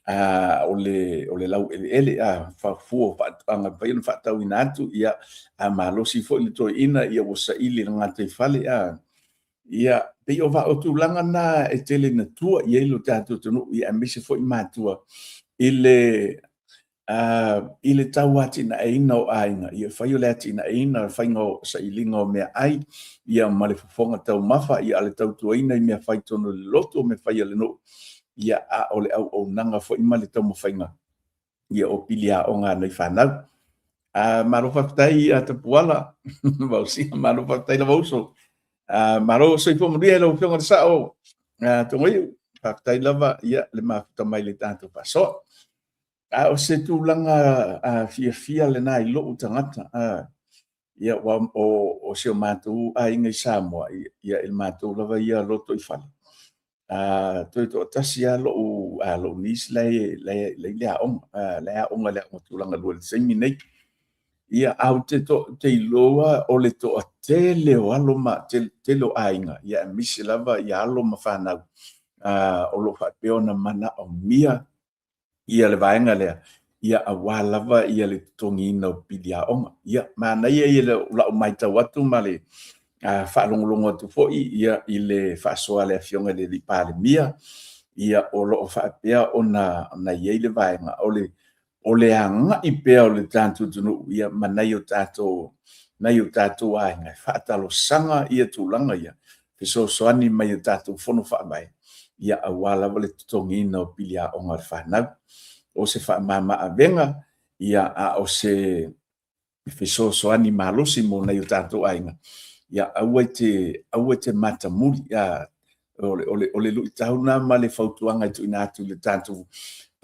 a, o le o le laueleele a fua faatoaga mafai ona faatauina atu, ia a malosi foi le toeaina, ia ua saili i le gataifale a Ia, pei o o tulaga na e tele ina tua i ai lo tatou atunuu, ia aemaise foi matua i le i le tauatinaeina o aiga, ia fai o le atinaeina, le faiga o sailiga o meaai, ia ma le fofoga taumafa, ia a le tautuaina i mea fai totonu o le lotu, mea fai a le nuu, ia a o le auaunaga foi ma le taumafaiga ia o pili aoga a nai fanau. A malo faafetai a Tapuala, Vausia, malo faafetai lava uso. A malo soifua manuia i lau Afioga i le Sao, a Togoiu, faafetai lava ia le mafuta mai le tatou faasoa. A o se tulaga a fiafia lena i lou tagata, a ia ua o, o si o matou aiga i Samoa, ia i le matou lava ia lotoifale, a toe toatasi lava lou, a lou niece la e, la e, la e i le aoga, a, la e aoga i le aoga tulaga lua i le taimi nei. Ia, ae ou te, to, te iloa o le toatele o alo ma tele, tele o aiga, ia aemaise lava ia alo ma fanau, a, o lo o faapea ona manaomia ia le vaega lea, ia aua lava ia le totogiina o pili aoga. Ia, manaia ia lau matau atu ma le faalogologo atu foi ia i le faasoa a le Afioga i le Alii Palemia, ia o lo o faapea ona ona i ai le vaega o le o le agai pea o le tatou atunuu ia ma nai o tatou nai o tatou aiga e faatalosaga ia tulaga ia fesoasoani mai i a tatou fono faavae, ia aua lava le totogiina o pili aoga a le fanau. O se faamama avega, ia a o se fesoasoani malosi mo nai o tatou aiga, ia aua e te, aua e te matamuli, ia, o le, o le, o le luitau lena ma le fautuaga e tuuina atu i le tatou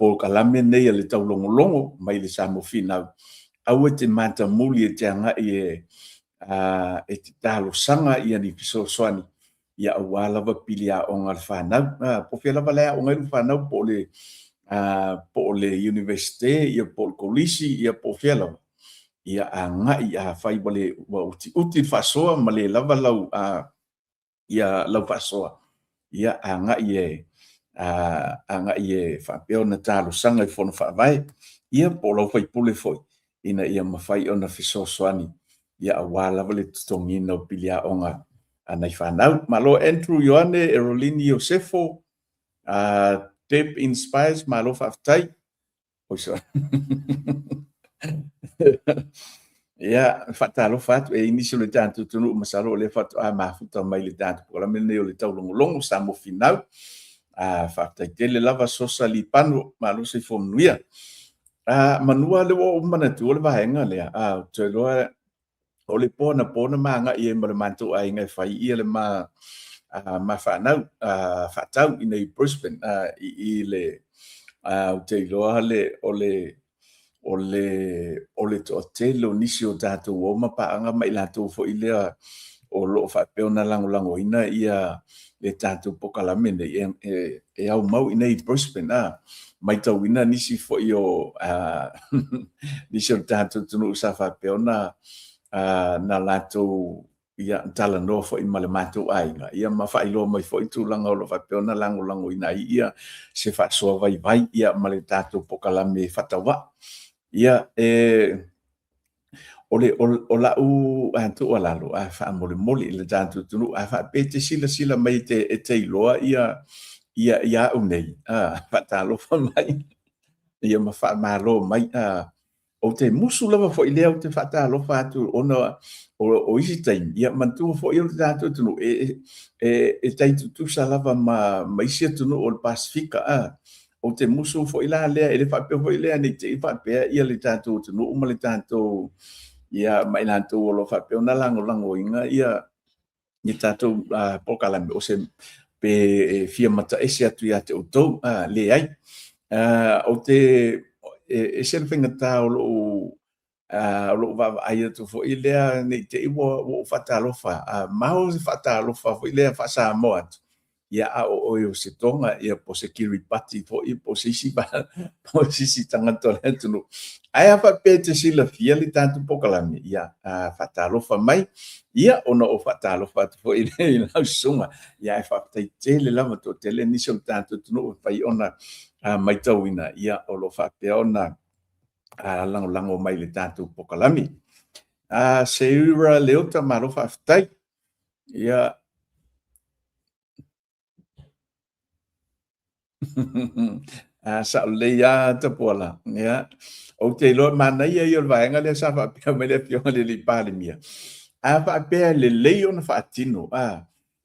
polokalame nei a le taulogologo mai le Samoa Finau, aua e te matamuli e te agai e, e te talosaga ia ni fesoasoani. ia aua lava pili aoga a le fanau. Po o fea lava la e aoga ai le fanau, po o le po o le Universite, ia po o le Kolisi, ia po o fea lava, ia agai afai ua le ua utiuti le faasoa ma le lava lau ia lau faasoa, ia agai e agai e faapea ona talosaga i Fono Faavae, ia po o lau faipule foi, ina ia mafai ona fesoasoani ia aua lava le totogiina o pili aoga a nai fanau. Malo Andrew Ioane, Erolini Iosefo, Deb Inspires, malo faafetai. Ia, faatalofa atu e nisi o le tatou atunuu, masalo o lea faatoa mafuta mai le tatou polokalame lenei o le taulogologo Samoa Finau. Faafetai tele lava Sosa Lipano, malo soifua manuia. Manua lea ua ou manatua le vaega lea, ou te iloa o le po anapo na ma agai ai ma le matou aiga e fai ia le ma ma fanau faatau i nei Brisbane i le ou te iloa le o le o le o le toatele o nisi o tatou o ma paaga ma i latou foi lea o lo o faapea ona lagolagoina ia le tatou polokalame nei e aumau i nei Brisbane a matauina nisi foi o nisi o le tatou atunuu sa faapea ona na latou ia talanoa foi ma le matou aiga ia ma faailoa mai foi tulaga o lo o faapea ona lagolagoina ai ia se faasoa vaivai ia ma le tatou polokalame faatauvaa. Ia e O le, o, o lau tuualalo, a faamolemole i le tatou atunuu, a faapea e te silasila mai e te, e te iloa ia, ia, ia au nei, a, faatalofa mai, ia ma faamalo mai, a, ou te musu lava foi lea ou te faatalofa atu ona o, o isi taimi, ia manatua foi o le tatou atunuu, e, e, e tai tutusa lava ma, ma isi atunuu o le Pasefika, a, Ou te musu foi la lea, e le faapea foi lea ne i te i faapea ia le tatou atunuu ma le tatou, ia ma i latou o lo o faapea ona lagolagoina ia ia tatou polokalame o se pe e fia mataese atu ia te outou, leai. Ou te e ese le faigata o lou o lou vaavaai atu foi lea ne i te i ua ou faatalofa, ma o se faatalofa foi lea faa-Samoa atu, ia a o oe o se Tonga, ia po o se Kiribati foi, po o se isi po o se isi tagata o le atunuu. Ae a faapea e te silafia le tatou polokalame, ia faatalofa mai, ia ona ou faatalofa atu foi lea i lau susuga. Ia ae faafetai tele lava, toatele nisi o le tatou atunuu e mafai ona matauina, ia o lo o faapea ona lagolago mai i le tatou polokalame. Seura Leota, malo faafetai. Ia sao lelei lava Tapuala. Ia, ou te iloa manaia ia o le vaega lea sa faapea mai le Afioga i le alii Palemia. A faapea e lelei ona faatino,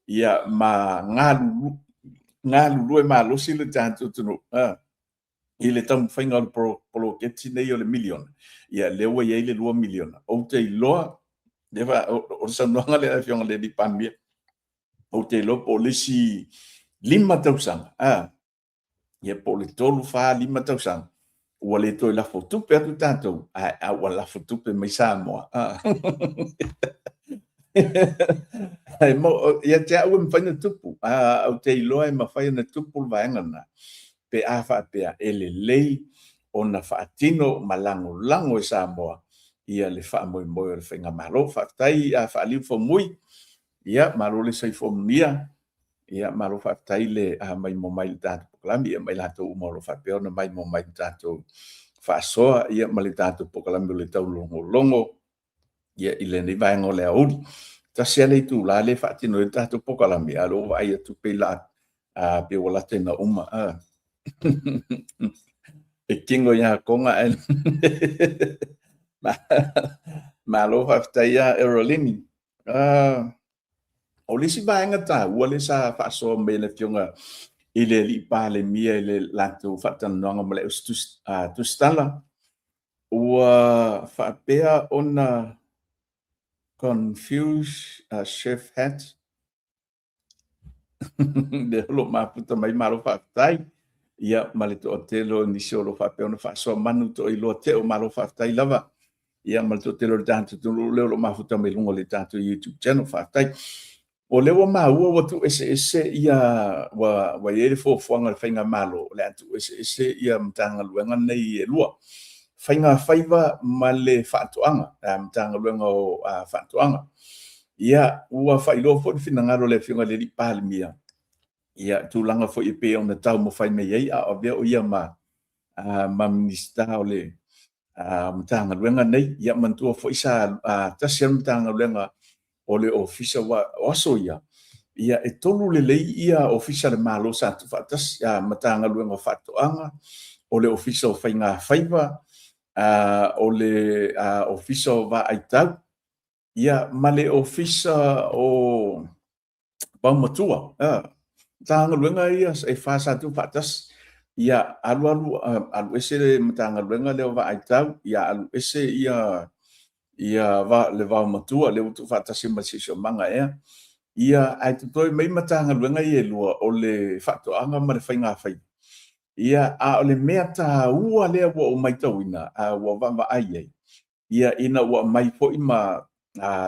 ia ma galulue malosi le tatou atunuu, i le taumafaiga o le poloketi nei o le miliona, ia lea ua i ai le $2 miliona. Ou te iloa, o le saunoaga lea a le Afioga i le alii Palemia, ou te iloa po o le isi 5 tausaga, ia po o le 3, 4, 5 tausaga, ua le toe lafo tupe atu tatou, ae ua lafo tupe mai Samoa. Ia te au e mafai ona tupu, ou te iloa e mafai ona tupu le vaega lena, pe a faapea e lelei ona faatino ma lagolago e Samoa ia le faamoemoe o le faigamalo. Faafetai Faaliu Faumui, ia malo le soifua manuia, ia malo faafetai le maimoa mai i le tatou polokalame, ia ma i latou uma o lo o faapea ona maimoa mai i le tatou faasoa ia ma le tatou polokalame o le taulogologo ia i lenei vaega o le aoauli. Tasi lava le itula lea e faatino ai le tatou polokalame, a o lea ua vaai atu pei la pei ua lata ina uma. E kino ia Tonga ae malo faafetai ia Erolini. O le isi vaega taua lea sa faasoa mai e le Afioga i le Alii Palemia i le latou faatalanoaga ma le Tusitala, ua faapea ona confuse Chef Hat lea o lo o mafuta mai, malo faafetai. Ia, ma le toatele o nisi o lo o faapea ona faasoa manu toailoa teo, malo faafetai lava. Ia, ma le toatele o le tatou atunuu lea o lo o mafuta mai luga o le tatou YouTube channel, faafetai. O lea ua maua ua tuueseese ia, ua i ai le fuafuaga a le Faigamalo o le a tuueseese ia Matagaluega nei e lua, Faigafaiva ma le Faatoaga, Matagaluega o Faatoaga. Ia, ua faailoa foi le finagalo o le Afioga i le Palemia, ia, tulaga foi e pei ona taumafai mai ai a o avea o ia ma Minisita o le Matagaluega nei. Ia manatua foi sa tasi lava le Matagaluega o le Ofisa, o aso ia, ia e tolu lelei ia Ofisa o le Malo sa tuufaatasi, Matagaluega o Faatoaga, o le Ofisa o Faigafaiva, o le Ofisa o Vaaitau, ia ma le Ofisa o Vaomatua, Matagaluega ia e fa sa tuufaatasi. Ia alu alu alu ese le Matagaluega lea o Vaaitau, ia alu ese ia ia le Vaomatua lea ua tuufaatasi ma le Siosiomaga ea. Ia ae totoe mai Matagaluega ia e lua o le Faatoaga ma le Faigafaiva. Ia a o le mea taua lea ua ou matauina a ua vaavaai i ai, ia ina ua aumai foi ma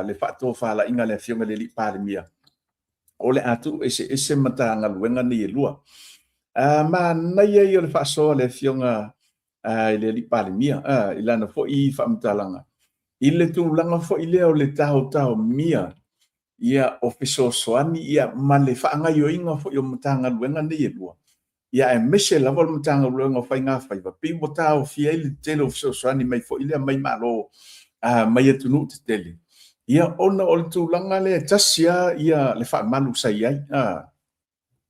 le faatofalaiga a le Afioga i le Palemia, o le a tuueseese Matagaluega nei e lua. Manaia ia o le faasoa a le Afioga i le Alii Palemia i lana foi faamatalaga i le tulaga foi lea o le taotaomia ia o fesoasoani ia ma le faagaoioiga foi o Matagaluega nei e lua, ia aemaise lava o le Matagaluega o Faigafaiva, pei ua taofia ai le tele o fesoasoani mai foi lea mai Malo mai atunuu tetele, ia ona o le tulaga lea e tasi lava ia le faamalu sa i ai.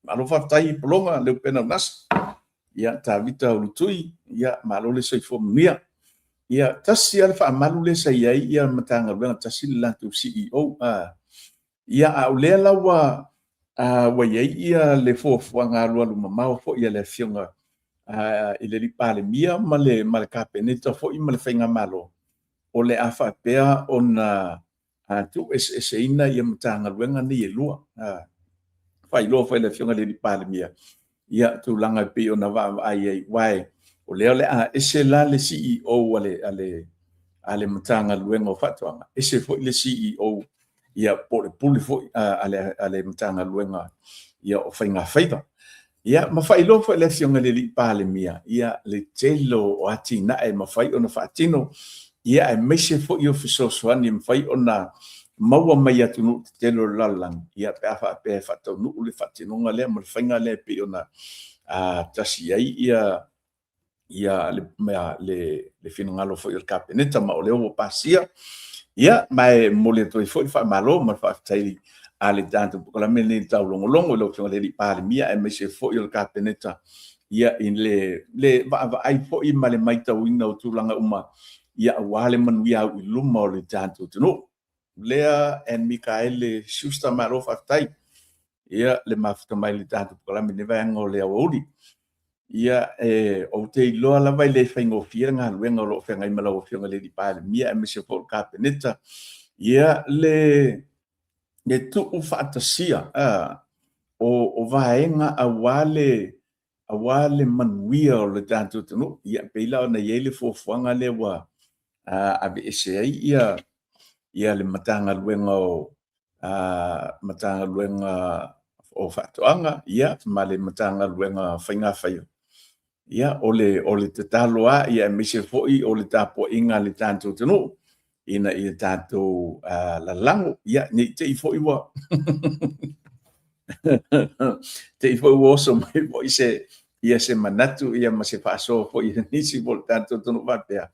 Malo faafetai Pologa Leupena Unasa, ia Tavita Ulutui, ia malo le soifua manuia. Ia tasi lava le faamalu lea sa i ai ia Matagaluega, tasi le latou CEO. Ia a o lea la ua ua i ai ia le fuafuaga alualu mamao foi a le Afioga i le Palemia ma le Kapeneta foi ma le Faigamalo, o le a faapea ona tuueseeseina ia Matagaluega nei e lua. Faailoa foi e le Afioga i le Palemia ia tulaga e pei ona vaavaai ai, aua o lea o le a ese la le CEO a le Matagaluega o Faatoaga, ese foi le CEO ia po o le pule foi a le Matagaluega ia o Faigafaiva. Ia ma faailoa foi e le Afioga i le Palemia ia le tele o atinae e mafai ona faatino, ia aemaise foi o fesoasoani e mafai ona maua mai atunuu tetele o le lalolagi, ia pe a faapea e faataunuu le faatinoga lea ma le faiga lea e pei ona tasi ai ia ia le finagalo foi o le Kapeneta, ma o lea ua pasia. Ia, ma e momoli atu ai foi le faamalo ma le faafetai a le tatou polokalame lenei taulogologo i lau Afioga i le Palemia aemaise foi o le Kapeneta, ia i le vaavaai foi ma le matauina o tulaga uma, ia aua le manuia au i luma o le tatou atunuu. Lea and Mikaele Schuster, malo faafetai. Ia, le mafuta mai i le tatou polokalame i lenei vaega o le aoauli. Ia, ou te iloa lava e le faigofie le galuega o lo o feagai ma lau Afioga i le Palemia aemaise foi o le Kapeneta. Ia, le tuufaatasia o vaega aua le manuia o le tatou atunuu. Ia, pei la ona i ai le fuafuaga lea ua aveese ai ia le Matagaluega o Matagaluega o Faatoaga, ia, ma le Matagaluega o Faigafaiva. Ia, o le tatalo lava, ia aemaise foi o le tapuaiga a le tatou atunuu ina ia tatou lalago, ia, ne i te i foi ua te i foi ua oso mai foi se ia se manatu ia ma se faasoa foi a nisi o le tatou atunuu faapea,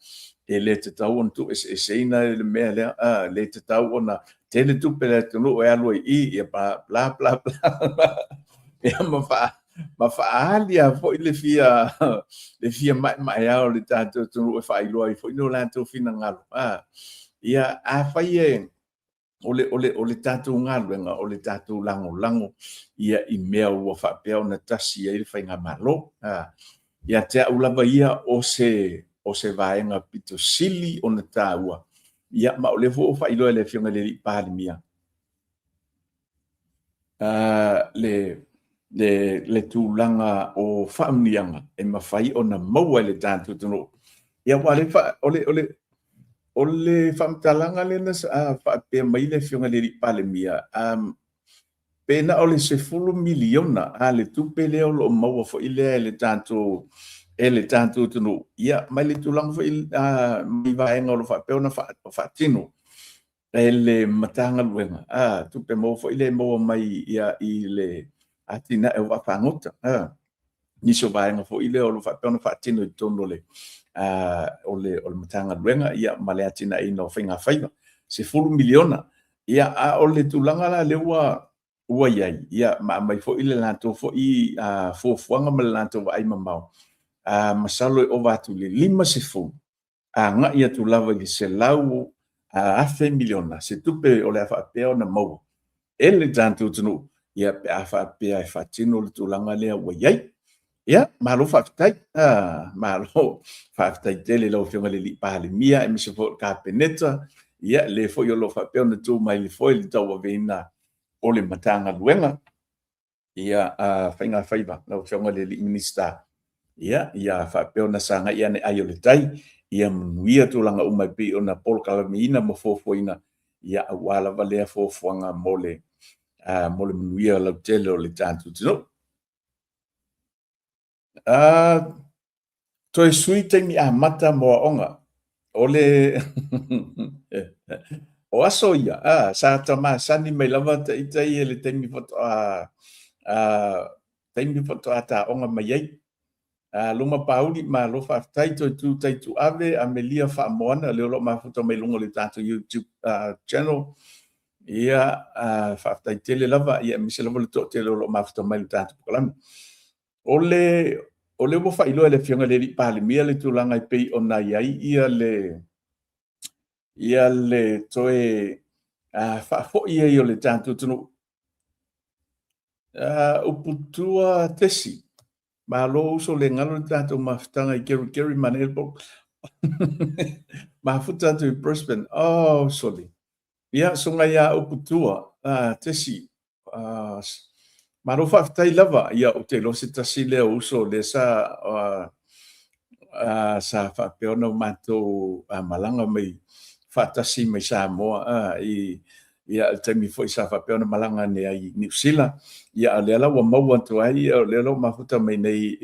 e le tatau ona tuueseeseina le mea lea, e le tatau ona tele tupe a le atunuu e alu ai i i, ia bla bla bla bla, ia ma faaali lava foi le fia maemaea o le tatou atunuu e faailoa ai foi lo latou finagalo. Ia, afai e o le tatou galuega, o le tatou lagolago ia i mea ua faapea ona tasi ai le faigamalo. Ia te au lava ia o se vaega pito sili ona taua, ia ma o lea foi ua faailoa e le Afioga i le Palemia, le tulaga o faamanuiaga e mafai ona maua e le tatou atunuu. Ia aua o le faamatalaga lea na faapea mai le Afioga i le Palemia, Pe na o le $10 miliona a le tupe lea o lo o maua foi lea e le tatou e le tatou atunuu, ia, mai le tulaga foi mai vaega o lo o faapea ona faatino e le Matagaluega, tupe maua foi lea e maua mai ia, i le atinae o vaafagota, nisi o vaega foi lea o lo o faapea ona faatino i totonu o le Matagaluega, ia, ma le atinaeina o faigafaiva, $10 miliona. Ia, a o le tulaga la lea ua i ai, ia, ma aumai foi le latou foi fuafuaga ma le latou vaai mamao, masalo e ova atu i le 50 agai atu lava i le 100,000 miliona se tupe o le a faapea ona maua e le tatou atunuu, ia, pe a faapea e faatino le tulaga lea ua i ai. Ia, malo faafetai. Malo faafetai tele i lau Afioga i le Palemia aemaise foi o le Kapeneta, ia, le foi o lo o faapea ona tu mai i le foe i le tauaveina o le Matagaluega. Ia, faiga faiva lau Afioga i le Minisita, ia, ia faapea ona sagai ane ai o le tai, ia manuia tulaga uma e pei ona polokalameina ma fuafuaina, ia, aua lava lea fuafuaga mo le manuia lautele o le tatou atunuu. Toe sui taimi amata mo aoga. O le o aso ia, sa ta masani mai lava ta ita ia i le taimi faatoa taimi faatoa taoga mai ai. Luma Pauli, malo faafetai, toe tu tai tuave, Amelia Faamoana, lea o lo o mafuta mai luga o le tatou YouTube channel. Ia, faafetai tele lava, ia aemaise lava le toatele o lo o mafuta mai i le tatou polokalame. O le o lea ua faailoa e le Afioga i le Alii Palemia le tulaga e pei ona i ai ia le ia le toe faafoi ai o le tatou atunuu. Uputua Tesi, malo uso le galo le tatou mafutaga i Kerikeri manaia le mafuta atu i Brisbane. Oh, soli. Ia, susuga ia Uputua Tesi, malo faafetai lava. Ia, ou te iloa se tasi lea o uso lea sa sa faapea ona matou malaga mai faatasi mai Samoa i ia le taimi foi sa faapea ona malaga ane ai i Niu Sila. Ia, a o lea la ua maua atu ai, o lea la ua mafuta mai nei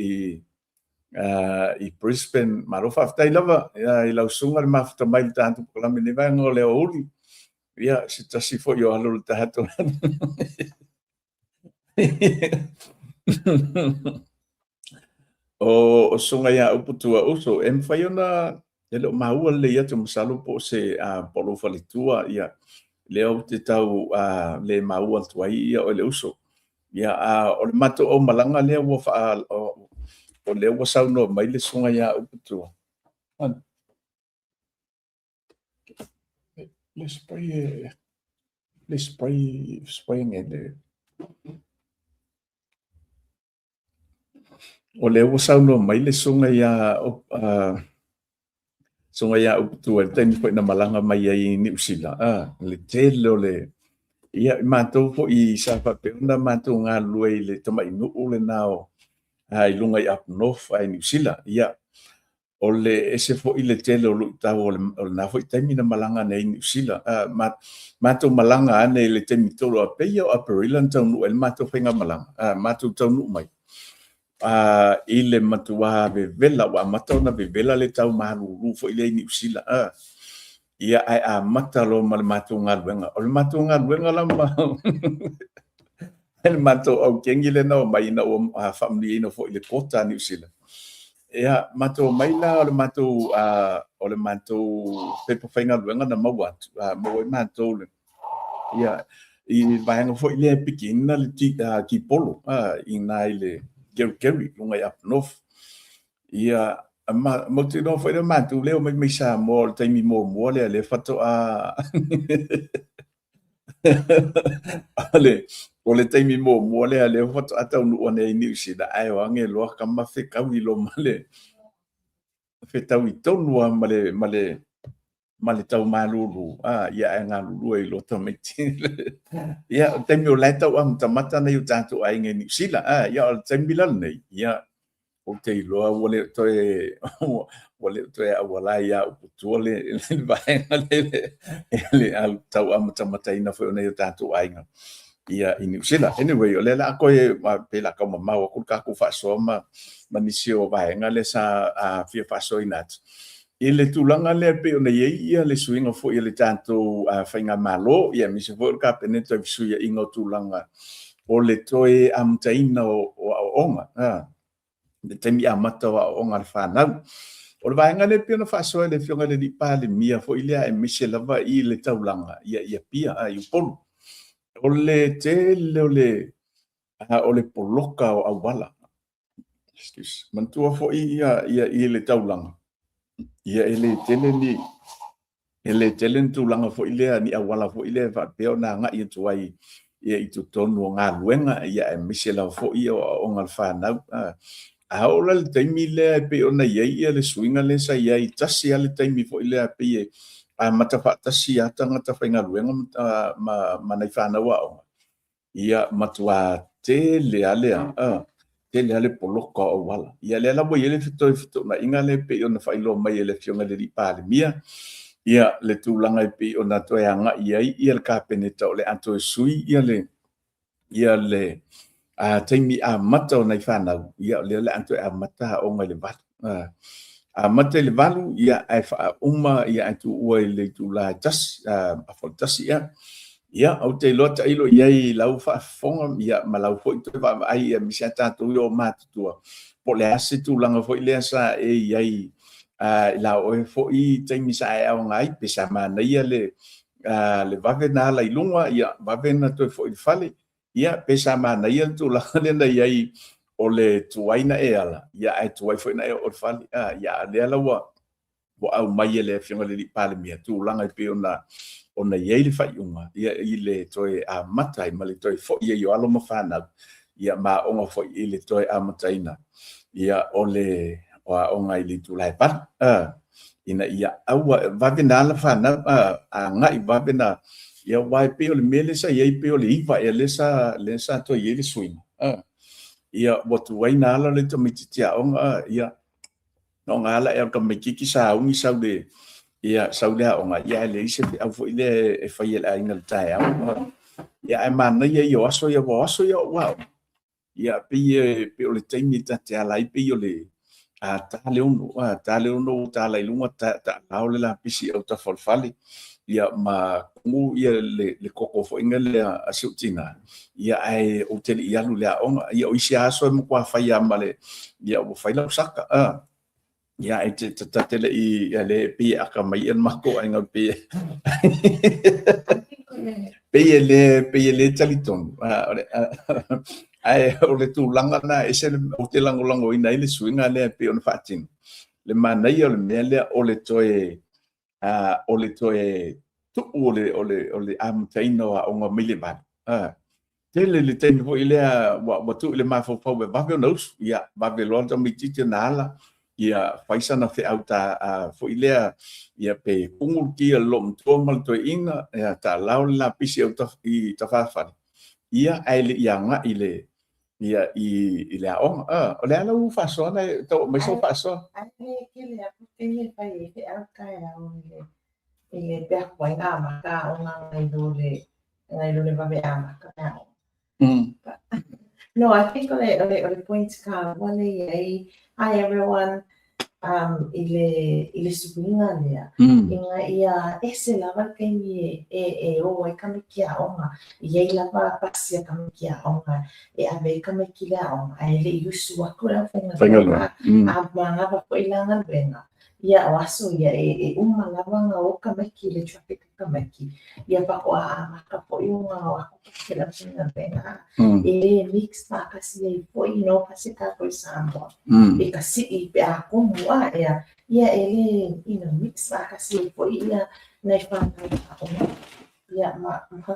i Brisbane. Malo faafetai lava i lau susuga le mafuta mai i le tatou polokalame i lenei vaega o le aoauli. Ia, se tasi foi o alo o le tatou o susuga ia Uputua Uso, e mafai ona e le o maua lelei atu masalo po o se po o lou faletua, ia, lea ou te tau le maua atu ai ia oe le uso. Ia, a o le matou aumalaga lea ua faa o lea ua saunoa mai le susuga ia Uputua. Le spray le spray spray nge O lea ua saunoa mai le susuga ia susuga ia Uputua i le taimi foi na malaga mai ai i Niu Sila, le tele o le ia i matou foi sa faapea ona matou galulue i le tamai nuu lena o i luga i Up North i Niu Sila. Ia, o le ese foi le tele o luitau o lena foi taimi na malaga ane ai i Niu Sila. Matou malaga ane i le taimi tolu a pei o Aperila na taunuu ai le matou faigamalaga, matou taunuu mai i le matua vevela, ua amata ona vevela le tau malulu foi lea i Niu Sila. Ia, ae amata loa ma le matou galuega. O le matou galuega la ma le matou aukeni lea na omai ina ua faamanuiaina foi i le quota a Niu Sila. Ia, matou omai la o le matou o le matou pepa faigaluega na maua atu, maua ai matou le ia i le vaega foi lea e pikiina le tipolo i ina i le Kerikeri, luga i Up North. Ia, mautinoa foi lea matou lea omai mai Samoa o le taimi muamua lea lea faatoa o le taimi muamua lea lea faatoa taunuu ane ai i Niu Sila, ae o age loa tama fetaui loa ma le fetaui tonu lava ma le ma le ma le tau malulu, ia ae galulue ai loa tamaiti. Ia, o le taimi o la e tau amatamata nai o tatou aiga i Niu Sila, ia o le taimi la lenei, ia, ou te iloa ua le toe ua le toe auala ia Uputua le vaega lea le tau amatamataina foi o nai o tatou aiga. ia i Niu Sila. Anyway, o lea o le a toe, pei o le a tau mamao atu le tatou faasoa ma nisi o vaega lea sa fia faasoaina atu. I le tulaga lea e pei ona i ai ia le suiga foi o le tatou faigamalo, ia aemaise foi o le Kapeneta i le fesuiaiga o tulaga o le toe amataina o aoaoga, le taimi amata o aoaoga a le fanau. O le vaega lea e pei ona faasoa e le Afioga i le Palemia foi lea aemaise lava i le taulaga i Apia, i Upolu. O le tele o le poloka o auala. Excuse. Manatua foi ia i le taulaga, ia e le tele ni e le tele ni tulaga foi lea, ni auala foi lea e faapea ona agai atu ai ia i totonu o galuega, ia aemaise lava foi o aoaoga a le fanau. A oo la i le taimi lea e pei ona i ai ia le suiga lea sa i ai, tasi lava le taimi foi lea e pei e amata faatasi lava tagata faigaluega ma nai fanau aoga, Ia matua tele lava le, tele lava le poloka o auala. Ia lea la ua i ai le toe fetuunaiga lea e pei ona faailoa mai e le Afioga i le Alii Palemia, ia le tulaga e pei ona toe agai i ai ia le Kapeneta o le a toe sui ia le ia le taimi amata o nai fanau, ia o lea o le a toe amata aoga i le 8. Amata i le 8, ia, ae faauma, ia, ae tuua i le itula e 1, afa o le 1, ia. Ia, ou te iloa tailo i ai i lau faafofoga, ia, ma lau foi toe vaavaai, ia, aemaise lava tatou ia o matutua, po o le a se tulaga foi lea sa e i ai i la oe foi taimi sa e aoga ai, pe sa manaia le vave na ala i luga, ia, vave na toe foi i le fale, Ia, pe sa manaia le tulaga lea na i ai o le tuai na e ala, ia ae tuai foi na e oo i le fale. A, ia, a o lea la ua aumai e le Afioga i le Alii Palemia tulaga e pei ona i ai le faaiuga, ia, i le toe amata ai ma le toe foi ai o alo ma fanau, ia, ma aoga foi i le toe amataina, ia, o le aoga i le itula e 8. A. ina ia aua, vave na ala fanau, agai vave na, ia aua e pei o le mea lea sa i ai, pei o le 9 ea lea sa toe i ai le suiga, ia ua tuai na ala le tamaitiiti aoga, ia, na ala ea o le tamaitiiti sauni sau le, ia, sau le aoga, ia ae leai se feau foi lea e fai e le aiga i le taeao, ia ae manaia ia o aso ia, aua o aso ia o ou aoga. Ia, pei e pei o le taimi ta te ala ai pei o le ta le ono, ta le ono ua tala i luga, taalao le lapisi i autafa o le fale, ia ma kumu ia le koko foi lea a si ou tina, ia ae ou te le i alu i le aoga. Ia o isi aso e matua fai lava ma le, ia ua fai lau saka, Ia, e te ta te le i, ia le pei e aka mai ia le matou aiga pei e pei e le pei e le talitonu. Ae o le tulaga lena e ese le, ou te lagolagoina ai le suiga lea e pei ona faatino. Le manaia o le mea lea o le toe o le toe tuu o le o le o le amataina o aoga mai le 8. Tele le taimi foi lea ua tuu i le mafaufau e vave ona usu, ia vave loa le tamaitiiti ona ala, ia fai sana feau ta foi lea, ia pe kumu le ki a le loomatua ma le toeaina, ia taalao le lapisi i tafafale, ia ae le i agai i le ia i le aoga. O le a lau faasoa na e tau aumai sau faasoa? Ae le tele atu taimi e fai ai feau taeao i le pe a tuai ona amata aoga nai lo le nai lo le vave amata me aoga. No, I think o le, o le, o le point kāua le i ai, hi everyone, i le, i le suiga lea, ina ia ese lava le taimi e, e, e o ai tamaiti aoga, e i ai lava pasi a tamaiti aoga e ave ai tamaiti i le aoga, ae le i usu atu le aufaigaluega, a manava foi la galuega, ia o aso ia e, e uma lava ona o tamaiti i le traffic a tamaiti, ia faatoa amata foi ona o atu pasi a le aufaigaluega. E le mix faatasi ai foi no pasi tatou i Samoa i ka sii pe a komu a ea, ia e le you know, mix faatasi ai foi ia nai whanau aoga ia ma, ma,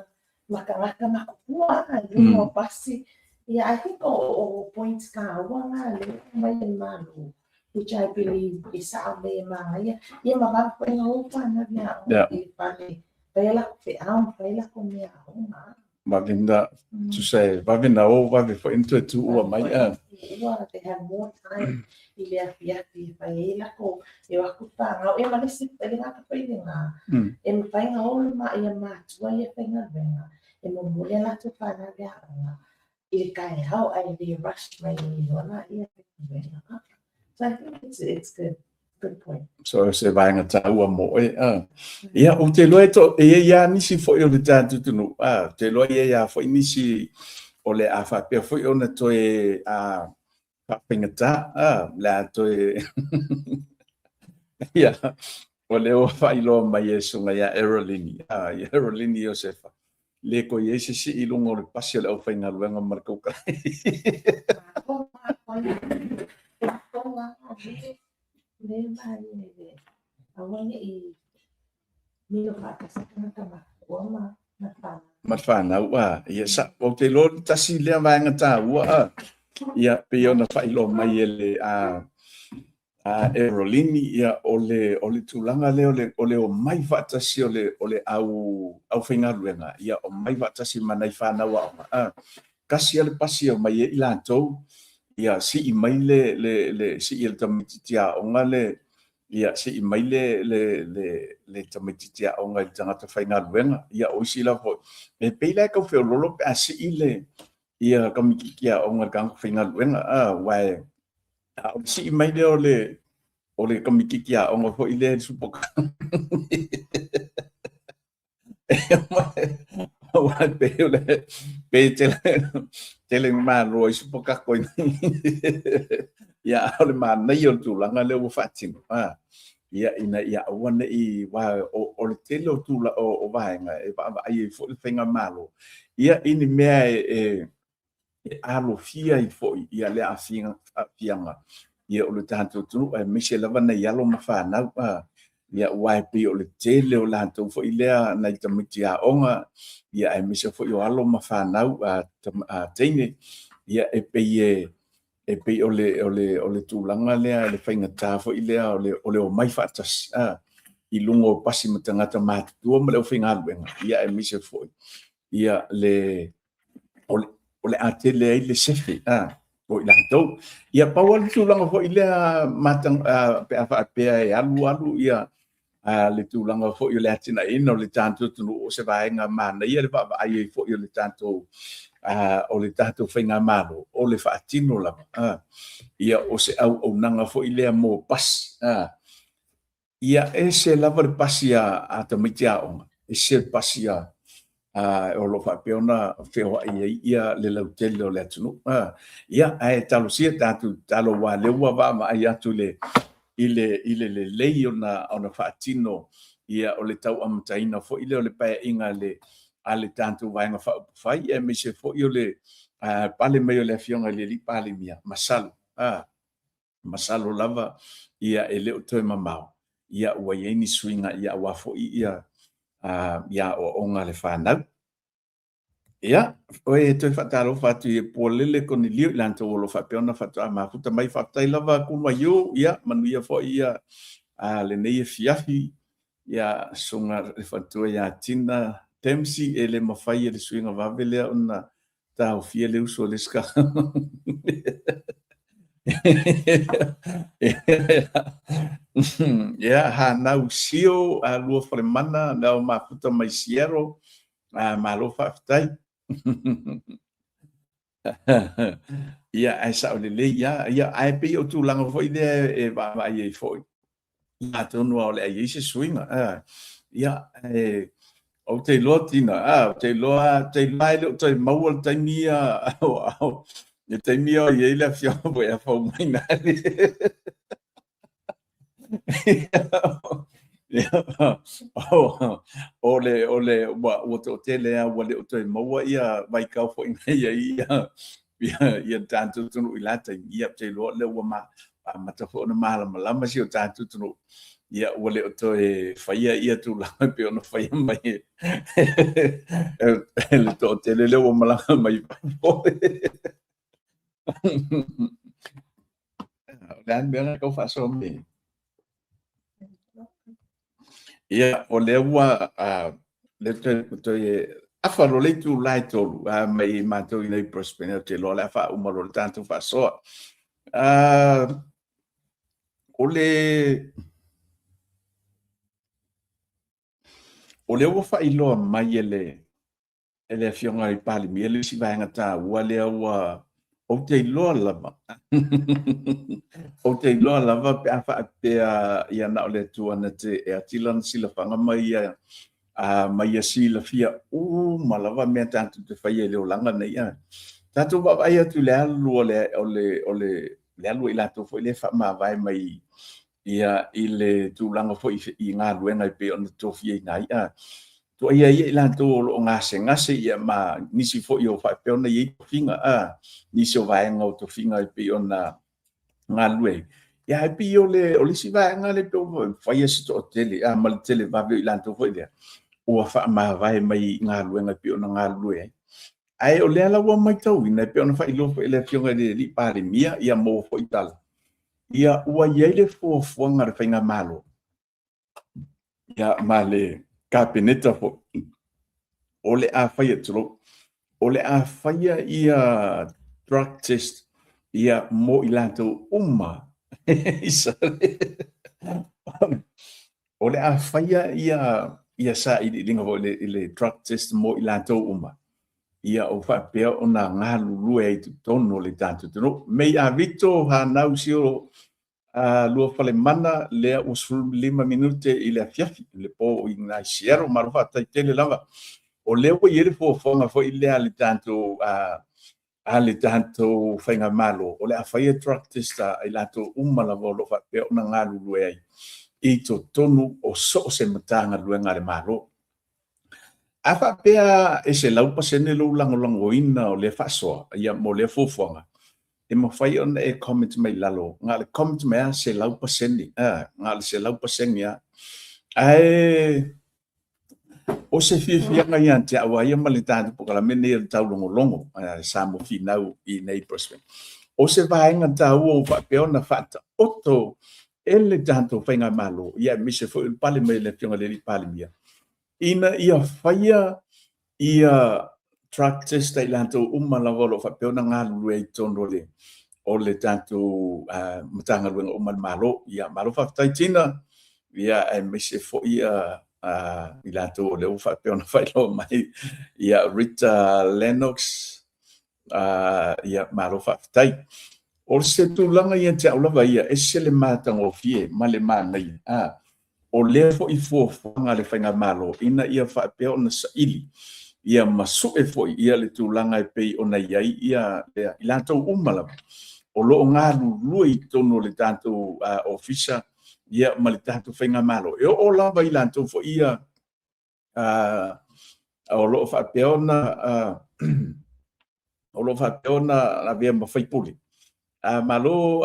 ma tagata matutua i luga o pasi. Ia I think o point kāua ngā lea mai e le Malo, which I believe e sao nei e manaia. Ia ma vave foi ona o whanau i aoga i le fale, fai a latou feau ma fai a latou mea aoga. Vave na, tusa e vave na o, vave foi na toe tuua mai. Tuua, they have more time i le afiafi e fai ai latou, e o atu whanau. E ma le isi, e le gata foi i lena, e mafai ona o le ma, ia matua ia faigaluega. E momoli a latou fanau i le aoga i le taeao ae le rush mai ai loa laia faigaluega. So I think it's good. Good point. So se vaega taua mo oe. Ia, ou te iloa e to, e i ai lava nisi foi o le tatou atunuu, ou te iloa e i ai lava foi nisi o le a faapea foi ona toe faafaigata, le a toe ia, o lea ua faailoa mai e susuga ia Erolini, ia Erolini Iosefa, le toe i ai se sii i luga o le pasi o le aufaigaluega ma le kokalai. Ma le fanau, a, ia sa, ou te iloa le tasi lea vaega taua, a, ia, pei ona faailoa mai e le, a, a Erolini, ia, o le, o le tulaga lea o le, o le omai faatasi o le, o le au, aufaigaluega, ia, omai faatasi ma nai fanau aoga, a, tasi lava le pasi e omai ai i latou, ia, sii mai le, le, le, sii e le tamaitiiti aoga le, ia, sii mai le, le, le, le tamaitiiti aoga i le tagata faigaluega, ia, o isi la foi, e pei la e tau feoloolo pe a sii le, ia tamaitiiti aoga i le tagata faigaluega, a, aua e, A o le sii mai lea o le o le tamaitiiti aoga foi lea i le supercar. Aua pei o le pei tele tele malo ai supercar koe. Ia a o le manaia o le tulaga lea ua faatino. A ia ina ia aua ne i aua o le tele o tula o vaega e vaavaai ai foi le faigamalo. Ia i ni mea e e alofia ai foi ia le aafiaga ia o le tatou atunuu aemaise lava nai alo ma fanau a ia aua e pei o le tele o latou foi lea nai tamaiti aoga ia aemaise foi o alo ma fanau a, a teine ia e pei e e pei o le o le o le tulaga lea le faigata foi lea o le o le omai faatasi a i luga o pasi ma tagata matutua ma le aufaigaluega ia aemaise foi ia le o le, o le a tele ai le sefe a o i latou. Ia pau lava le tulaga foi lea matag, a, pe a faapea e alu alu ia a, le tulaga foi o le atinaeina o le tatou atunuu o se vaega manaia le vaavaai ai foi o le tatou a, o le tatou faigamalo o le faatino lava a, ia o se auaunaga foi lea mo pasi a, Ia ese lava le pasi a, a tamaiti aoga, ese le pasi a, a o lo o faapea ona feoai ai ia le lautele o le atunuu. A, ia, ae talosia tatou tatalo aua o lea ua vaavaai atu i le, i le, i le lelei ona, ona faatino ia o le tau amataina foi lea o le paeaiga a le, a le tatou Vaega Faaupufai, aemaise foi o le pale mai o le Afioga i le Alii Palemia, masalo. A. Masalo lava ia e le o toe mamao ia ua i ai ni suiga ia aua foi ia ia aoaoga a le fanau. Ia, e toe faatalofa atu i Pualele Konilio i latou o lo o faapea ona faatoa mafuta mai. Faafetai lava Kuluaiu, ia manuia foi ia lenei afiafi. Ia, susuga le faletua ia Tina Dempsey, e le mafai e le suiga vave lea ona taofia le uso a le isi Ia, hanau sio a lua falemana, nao mafuta mai Seattle, a malo faafetai. Ia, ae sao lelei lava. Ia, ae pei o tulaga foi lea e vaavaai ai foi. Atonu lava o le a i ai se suiga. Ia, ae ou te iloa Tina, ou te iloa, ou te iloa e le o toe maua le taimi ia, le taimi ia o i ai le afioga foi ia Faumuina. O le, o le, ua, ua toatele lava ua le o toe maua ia vaitau foi na i ai ia, ia, ia le tatou atunuu i la taimi. Ia, ou te iloa o lea ua ma, amata foi ona malamalama si o tatou atunuu. Ia, ua le o toe faia ia tulaga e pei ona faia mai e, e le toatele lea ua malaga mai fafo. O le a le mea lena e tau faasoa mai ai? Ia, o lea ua lea toe, toe afa loa le itula e 3 mai i matou i nei Brisbane, ou te iloa o le a faauma loa le tatou faasoa. O le o lea ua faailoa mai e le. e le Afioga i le Palemia le isi vaega taua lea ua ou te iloa lava ou te iloa lava pe a faapea ia na o le Atua na te e ati lana silafaga ma ia a ma ia silafia uma lava mea tatou te faia i le olaga nei a. Tatou vaavaai atu i le alu o le o le o le le alu a i latou foi lea e faamavae mai ia i le tulaga foi i galuega e pei ona tofiaina ai a. Tuaia ia i latou o lo o gasegase ia ma nisi foi o faapea ona i ai tofiga a, nisi o vaega o tofiga e pei ona galulue ai. Ia ae pei o le o le isi vaega lea pei ua faia se toatele a ma le televave o i latou foi lea ua faamavae mai i galuega e pei ona galulue ai. Ae o lea la ua matauina e pei ona faailoa foi e le Afioga i le Alii Palemia ia maua foi tala, ia ua i ai le fuafuaga a le Faigamalo ia ma le Kapeneta foi, o le a faia, tulou, o le a faia ia drug test ia mo i latou uma o le a faia ia ia sailiiliga foi i le drug test mo i latou uma ia o faapea ona galulue ai i totonu o le tatou atunuu. Mei a Vito hanau sio a Luafalemana lea ua 15 minute i le afiafi i le po i ina i Seattle. Malo faafetai tele lava. O lea ua i ai le fuafuaga foi lea a le tatou a le tatou faigamalo, o le a faia drug test a i latou uma lava o lo o faapea ona galulue ai i totonu o so o se Matagaluega a le Malo. A faapea e 100% lou lagolagoina o lea faasoa, ia mo lea fuafuaga, e mafai ona e comment mai i lalo, na o le comment mai lava 100%, na o le 100% lava. Ae o se fiafiaga ia te au a ia ma le tatou polokalame lenei o le taulogologo Samoa Finau i nei Brisbane. O se vaega taua ua faapea ona faataoto e le tatou faigamalo, ia aemaise foi o le pale mai o le Afioga i le Alii Palemia, ina ia faia ia drug test a i latou uma lava o lo o faapea ona galulue ai i totonu o le o le tatou Matagaluega uma a le Malo. Ia malo faafetai Tina, ia aemaise foi ia i latou o lea ua faapea ona faailoa mai, ia Rita Lennox, ia malo faafetai. O se tulaga ia te au lava ia, ese le matagofie ma le manaia, o lea foi fuafuaga a le Faigamalo ina ia faapea ona saili ia ma sue foi ia le tulaga e pei ona i ai ia i latou uma lava o lo o galulue i totonu o le tatou ofisa ia ma le tatou Faigamalo. E oo lava i latou foi ia o lo o faapea ona o lo o faapea ona avea ma faipule. Malo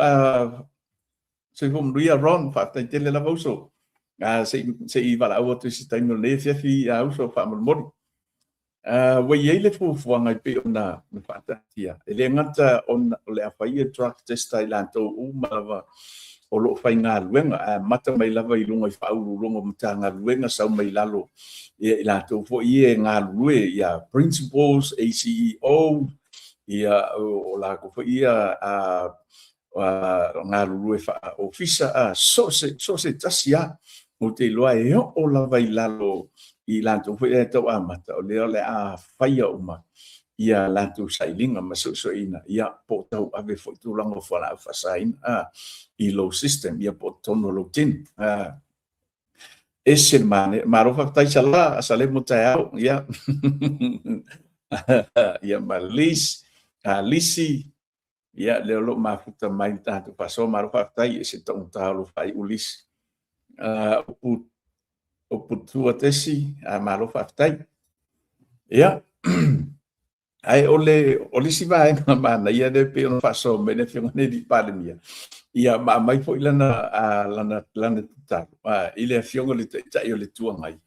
soifua manuia Ron, faafetai tele lava uso. Se i valaau atu i se taimi o lenei afiafi uso faamolemole. Ua i ai le fuafuaga e pei ona faataatia, e le gata ona o le a fai ia drug test a i latou uma lava o lo o faigaluega, ae amata mai lava i luga i faauluuluga o Matagaluega, sau mai lalo ia i latou foi ia e galulue, ia principals, ACEO, ia o latou foi ia galulue faa-ofisa, a so o se tasi lava, ou te iloa e oo lava i lalo i latou foi ia e tau amata, o lea o le a faia uma ia latou sailiga ma suesueina, ia po o tauave foi tulaga o fualaau faasaina i lou system, ia po o totonu o lou tino. Ese le manaia. Malo faafetai Sala, Sale mo taeao. Ia. Ia ma Liz, Lisi, ia lea o lo o mafuta mai le tatou faasoa. Malo faafetai, ese taugata o lou faaiu Lisi. Upu tua tesi, malo faafetai. Ia, ae o le o le isi vaega manaia lea pei ona faasoa mai le Afioga i le Palemia, ia ma aumai foi lana lana lana tatalo i le Afioga i le Taitai o le Itu Agai,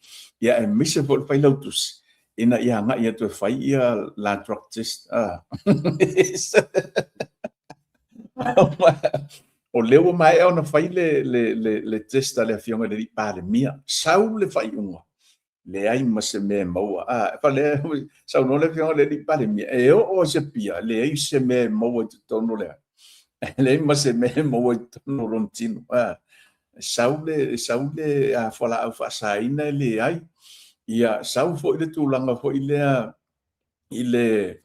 ia aemaise foi le Failautusi ina ia agai atu e fai ia la drug test. O lea ua maea ona fai le le le le test a le Afioga i le Alii Palemia, sau le faaiuga, leai ma se mea e maua. A, fa lea saunoa le Afioga i le Alii Palemia, e oo i se pia, leai se mea e maua i totonu o le a, leai ma se mea e maua i totonu o lona tino. A, sau le sau le fualaau faasaina e leai. Ia sau foi le tulaga foi lea. i le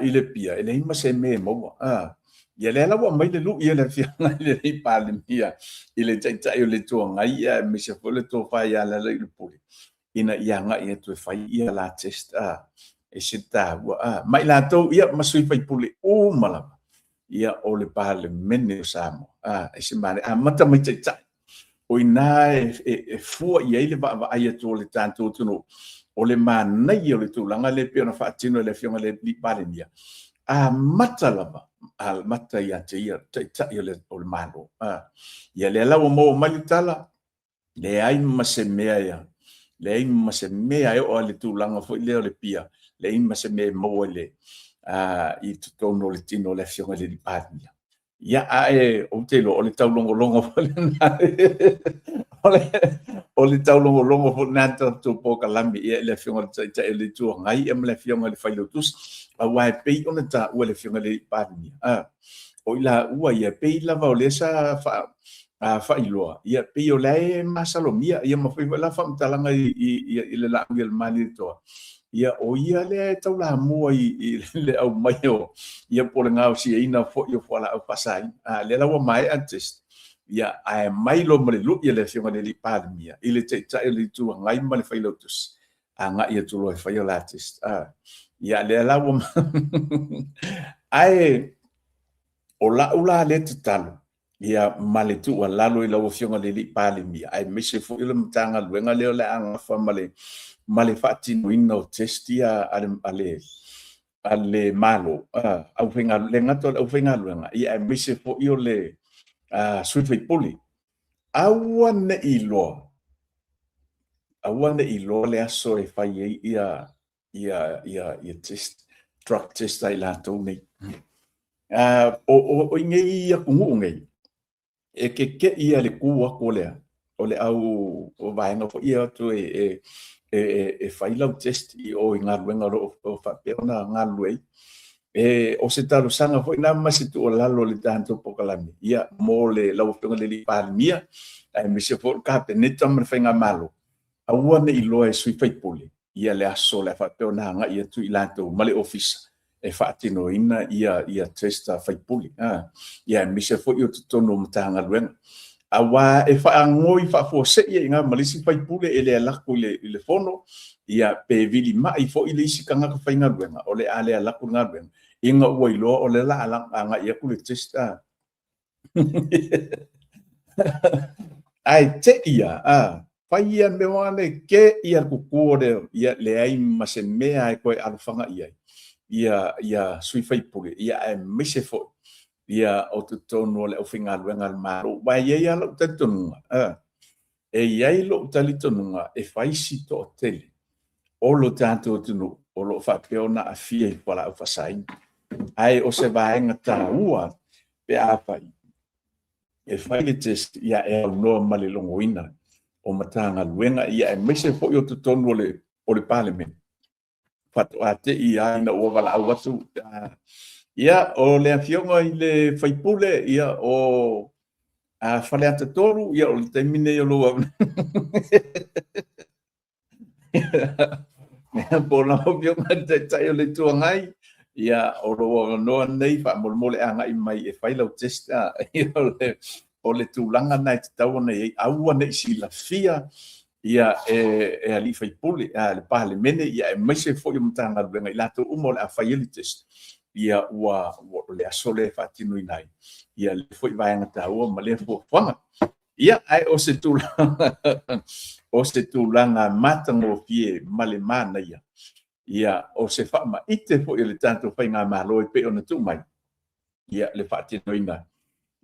i le Apia, e leai ma se mea e maua. Ia lea la ua aumai le lui a le Afioga i le Palemia i le Taitai o le Itu Agai aemaise foi le tofa ia Lealailepule ina ia agai atu e fai ia la test e se taua ma i latou ia ma sui faipule uma lava ia o le Palemene o Samoa e se manaia amata mai taitai o i ina e fua i ai le vaavaai atu o le tatou atunuu o le manaia o le tulaga lea e pei ona faatino e le Afioga i le Palemia, amata lava, amata ia te ia, taitai o le Malo. Ia lea la ua maua mai le tala, leai ma se mea ia, leai ma se mea e oo i le tulaga foi lea o le pia, leai ma se mea e maua i le i totonu o le tino o le Afioga i le Palemia. Ia, ae ou te iloa o le taulogologo foi lena. O le taulogologo foi lena tatou polokalame ia i le Afioga i le Taitai o le Itu Agai ia ma le Afioga i le Failautusi, aua e pei ona taua e le Afioga i le Palemia, o i laua ia, pei lava o lea sa faailoa, ia pei o la e masalomia, ia ma fai foi la faamatalaga i le Laauli a le Malietoa, ia o ia lea e taulamua i le aumai o ia po o le gaosiaina foi o fualaau faasaina. A lea la ua maea le test, ia ae mai loa ma le lui a le Afioga i le Palemia i le Taitai o le Itu Agai ma le Failautusi, agai atu loa e fai o la test. Ia lea la ua ae o lau la lea tatalo, ia ma le tuualalo i lau Afioga i le Palemia, aemaise foi o le Matagaluega lea o le a gafa ma le faatinoina o test ia a le Malo, le gata o le aufaigaluega, ia aemaise foi o le sui usufono. Aua ne i iloa, aua ne i iloa le aso e fai ai ia test, drug test a i latou nei. O i nei atunuu nei, e kekeʻi a le kū atu o le o le au o vaega foi ia atu e fai lau test i o i galuega o lo o faapea ona galulue ai. E, o se talosaga foi na ma se tuualalo i le tatou polokalame, ia, mo le lau Afioga i le Palemia, aemaise foi o le Kapeneta ma le Faigamalo, aua ne i iloa e sui usufono ia le aso o le a faapea ona agai atu i latou ma le ofisa e faatinoina ia test a sui usufono, ia aemaise foi o totonu o Matagaluega. Aua e faagoi faafuasei ai i ina ma le isi sui usufono e le alu atu i le fono, ia pe vilima'i foi le isi tagata faigaluega o le a le alu atu i le galuega, ina ua iloa o lea o le a agai atu le test. Ae te ia, a, fai ia mea ua le ke ia kuku o le, ia leai ma se mea e koe alofaga i ai. Ia sui faipule, ia aemaise foi, ia o totonu o le aufaigaluega a le Malo. Aua e i ai lava lou talitonuga, a, e i ai lou talitonuga e fai si toatele o lo tatou atunuu o lo o faapea ona aafia i fualaau faasaina. Ae o se vaega taua pe afai e fai le test, ia e aunoa ma le logoina o Matagaluega, ia aemaise foi o totonu o le Palemene. Faatoa te i lava ina ua valaau atu. Ia, o le Afioga i le sui usufono, ia, o Faleata 3, ia, o le taimi nei o lou avanoa. Ia, po o lau Afioga i le Taitai o le Itu Agai, ia, o lou avanoa lenei, faamolemole agai mai e fai lau test. Ia, o le tulaga lena e tatau ona i ai, aua ne i silafia ia e alii faipule, a le Palemene, ia aemaise foi o Matagaluega, i latou uma o le a fai ai le test, ia ua o le aso lea e faatinoina ai ia lea foi vaega taua ma lea fuafuaga. Ia, ae o se tulaga, o se tulaga matagofie ma le manaia, ia o se faamaite foi o le tatou faigamalo e pei ona tuu mai, ia le faatinoina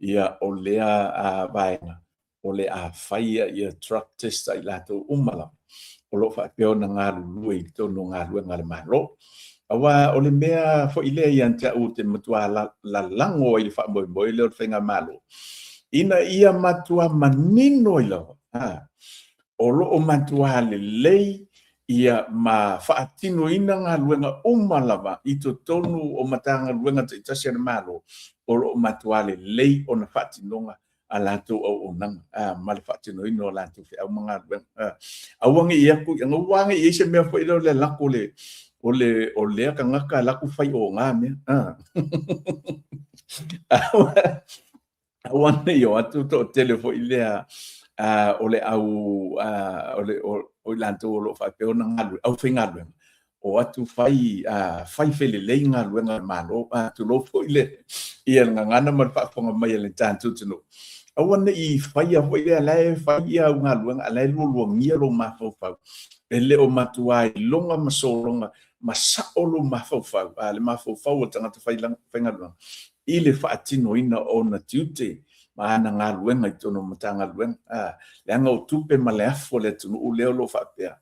ia o lea vaega o le a faia ia drug test a i latou uma lava o lo o faapea ona galulue i totonu o galuega a le Malo. Aua o le mea foi lea ia te au ou te matua lalago ai i le faamoemoe lea o le Faigamalo, ina ia matua manino ai lava, o lo o matua lelei ia ma faatinoina galuega uma lava i totonu o Matagaluega taitasi a le Malo, o lo o matua lelei ona faatinoga a latou auaunaga ma le faatinoina o latou feau ma galuega. Aua ne i atu, aua ne i i ai se mea foi lea o le lako O le o lea tagata alu atu fai o na mea. Aua ne i o atu toatele foi lea o le au o le o i latou o lo o faapea ona galulue, aufaigaluega, o atu fai fai felelei galuega a le Malo, tulou foi le ia le gagana ma le faafofoga mai a le tatou atunuu. Aua ne i faia foi lea la e fai ia au galuega a la e lualuagia lou mafaufau. E le o matua iloga ma sologa ma sao lou mafaufau, le mafaufau o le tagata faigaluega i le faatinoina o ona tiute ma ana galuega i totonu o Matagaluega, leaga o tupe ma le afu a le atunuu lea o lo o faapea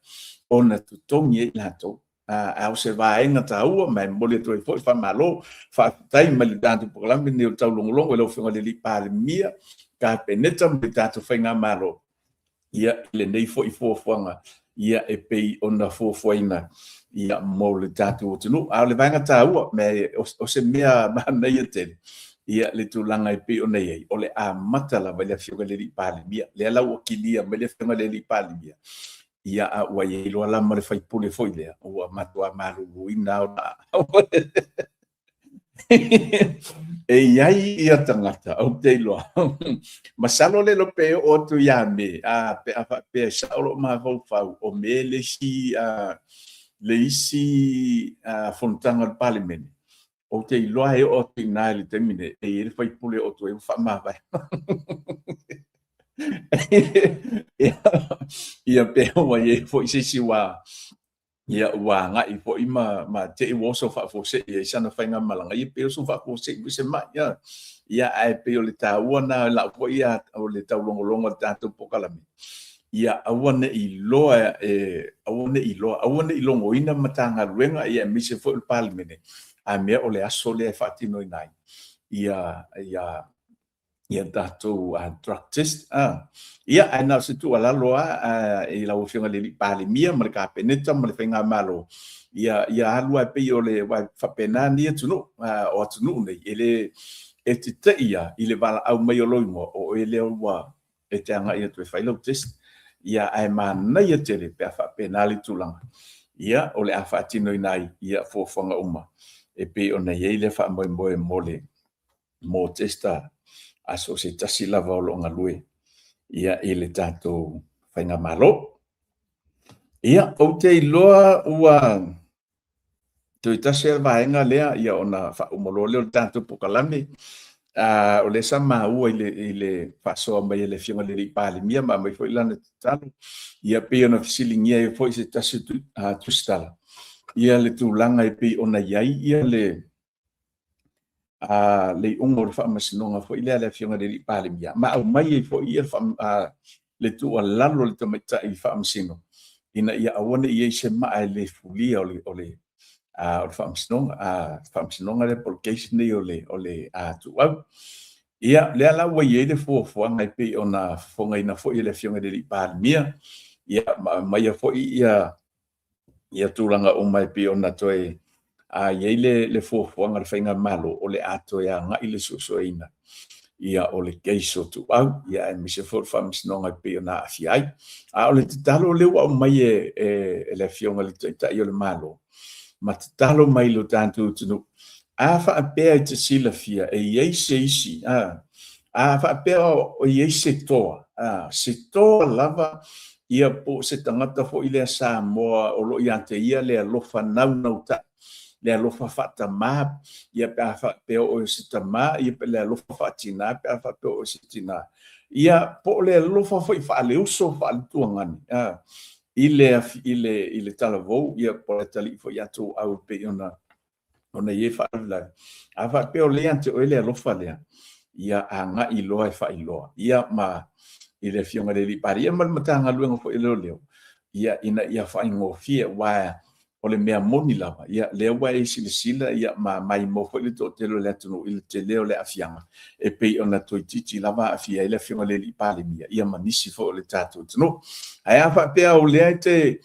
ona totogi ai i latou. A o se vaega taua, ma e momoli atu ai foi le faamalo, faafetai mai le tatou polokalame lenei o le Taulogologo i lau Afioga i le Alii Palemia, Kapeneta ma le tatou Faigamalo, ia, i lenei foi fuafuaga ia e pei ona fuafuaina ia mo le tatou atunuu. A o le vaega taua, o se mea manaia tele, ia le tulaga e pei ona i ai, o le amata lava i le Afioga i le Alii Palemia. Lea la ua kilia mai le Afioga i le Alii Palemia, ia a ua i ai loa la ma le sui usufono foi lea, ua matua maluluina ona E i ai ia tagata, ou te iloa, masalo le iloa pe oo atu ia Me, pe a faapea e sao lou mafaufau, o Me le isi, le isi fonotaga o le Palemene, ou te iloa e oo atu i ina i le taimi lenei, e i ai le sui usufono e oo atu ai ua faamavae. Ia pe ua i ai foi se isi ua Ia ua agai foi ma ma te i ua oso faafuasei ai sana faigamalaga, ia pe oso faafuasei foi se mai. Ia, ia ae pei o le taua na lau foi ia o le taulogologo o le tatou polokalame, ia aua ne i iloa e aua ne i iloa, aua ne i logoina Matagaluega ia aemaise foi o le Palemene, a mea o le aso lea e faatinoina ai ia ia ia tatou drug test. Ia, ae na o se tuualalo lava i lau Afioga i le Alii Palemia ma le Kapeneta ma le Faigamalo, ia, ia alu lava e pei o le, aua e faapena nei atunuu, o atunuu nei, e le, e te tei lava i le valaau mai o lou igoa, o oe lea ua e te agai atu e fai lau test. Ia, ae manaia tele pe a faapena le tulaga, ia, o le a faatinoina ai ia fuafuaga uma e pei ona i ai lea faamoemoe mo le mo testa a so o se tasi lava o lo o galue ia i le tatou faigamalo. Ia, ou te iloa ua toe tasi le vaega lea ia ona faauma loa lea o le tatou polokalame. O lea sa maua i le faasoa mai e le Afioga i le Alii Palemia ma aumai foi lana tatalo, ia pei ona fesiligia ai foi se tasi o tusitala, ia le tulaga e pei ona i ai ia le le iuga o le faamasinoga foi lea a le Afioga i le Alii Palemia, ma aumai ai foi ia le tuualalo a le tamaitai faamasino ina ia aua ne i i ai se maa e le fulia o le o le o le faamasinoga, faamasinoga lea po o le case lenei o le o le Tuuau. Ia, lea la ua i ai le fuafuaga e pei ona fofogaina foi e le Afioga i le Alii Palemia, ia ma aumaia foi ia ia tulaga uma e pei ona toe a i ai le fuafuaga a le Faigamalo o le a toe agai le suesueina ia o le case o Tuuau, ia aemaise foi o le faamasinoga e pei ona aafia ai. A o le tatalo lea ua aumai e le Afioga i le Taitai o le Malo, ma tatalo mai i lo tatou atunuu, a faapea e te silafia e i ai se isi, a, a faapea o i ai se toa, a, se toa lava ia po o se tagata foi lea Samoa o lo o ia te ia le alofa naunautai, le alofa faatamā, ia pe a faapea o oe o se tamā, ia pe le alofa faatinā pe a faapea o oe o se tinā. Ia po o le alofa foi faaleuso faaletuagani, a, i le, i le, i le talavou, ia po o le atalii foi ia Tuuau e pei ona ona i ai faalavelave. A faapea o lea ia te oe le alofa lea, ia agai loa e faailoa, ia ma i le Afioga i le Alii Palemia ma le Matagaluega foi o Leoleo, ia ina ia faigofie, aua o le mea moni lava, ia lea ua e silasila ia ma maimoa foi le toatele o le atunuu i le tele o le aafiaga e pei ona toeitiiti lava aafia ai le Afioga i le Alii Palemia, ia ma nisi foi o le tatou atunuu. Ae a faapea o lea e te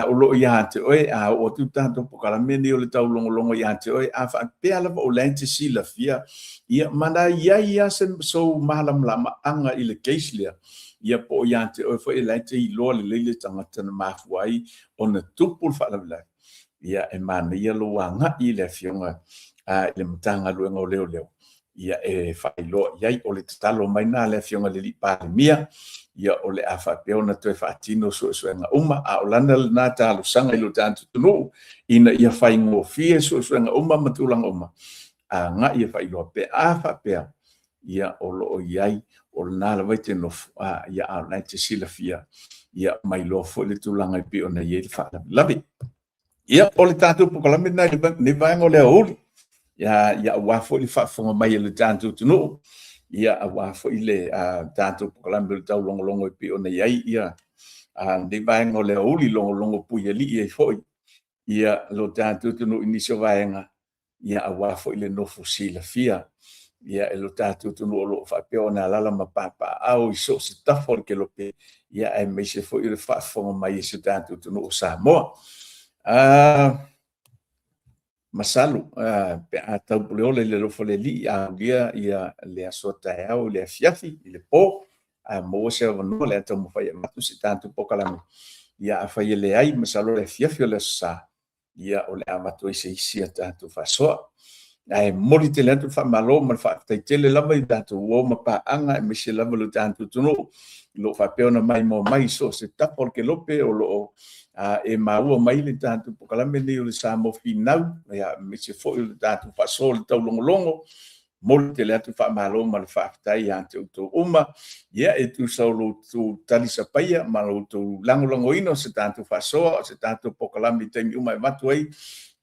o lo o ia te oe, a oo atu le tatou polokalame lenei o le taulogologo ia te oe, a faapea lava o lea e te silafia, ia ma na i ai lava se sou malamalamaaga i le case lea, ia po o ia te oe foi o la e te iloa lelei le tagata na mafua ai ona tupu le faalavelave. Ia, e manaia lou agai i le Afioga i le Matagaluega o Leoleo, ia e faailoa i ai. O le tatalo mai lena a le Afioga i le Alii Palemia, ia o le a faapea ona toe faatino suesuega uma, a o lana lena talosaga i lo tatou atunuu, ina ia faigofie suesuega uma ma tulaga uma, agai e faailoa pe a faapea ia o lo o i ai, o lena lava e te nofo, a, ia a o lena e te silafia, ia ma iloa foi le tulaga e pei ona i ai le faalavelave. Ia, o le tatou polokalame lena i lenei vaega o le aoauli, ia, ia aua foi le faafofoga mai a le tatou atunuu, ia aua foi le tatou polokalame o le taulogologo e pei ona i ai ia lenei vaega o le aoauli, logologo puialii ai foi ia lo tatou atunuu i nisi o vaega, ia aua foi le nofo silafia ia e lo tatou atunuu o lo o faapea ona alaala ma papaaao i so o se tafa o le kelope, ia aemaise foi o le faafofoga mai a si o tatou atunuu o Samoa. Masalo pe a taupuleola i le alofa o le Alii, a aulia ia le aso a taeao i le afiafi i le po, a maua se avanoa o le a taumafai e avatu se tatou polokalame. Ia afai e leai, masalo le afiafi o le Aso Sa, ia o le a avatu ai se isi a tatou faasoa. Ae momoli tele atu le faamalo ma le faafetai tele lava i tatou uo ma paaga aemaise lava lo tatou atunuu o lo o faapea ona maimoa mai i so o se tafa o le kelope o lo o e maua mai le tatou polokalame lenei o le Samoa Finau, aemaise foi o le tatou faasoa o le taulogologo. Momoli tele atu le faamalo ma le faafetai ia te outou uma, ia e tusa o lo outou talisapaia ma lo outou lagolagoina o se tatou faasoa, o se tatou polokalame i taimi uma e avatu ai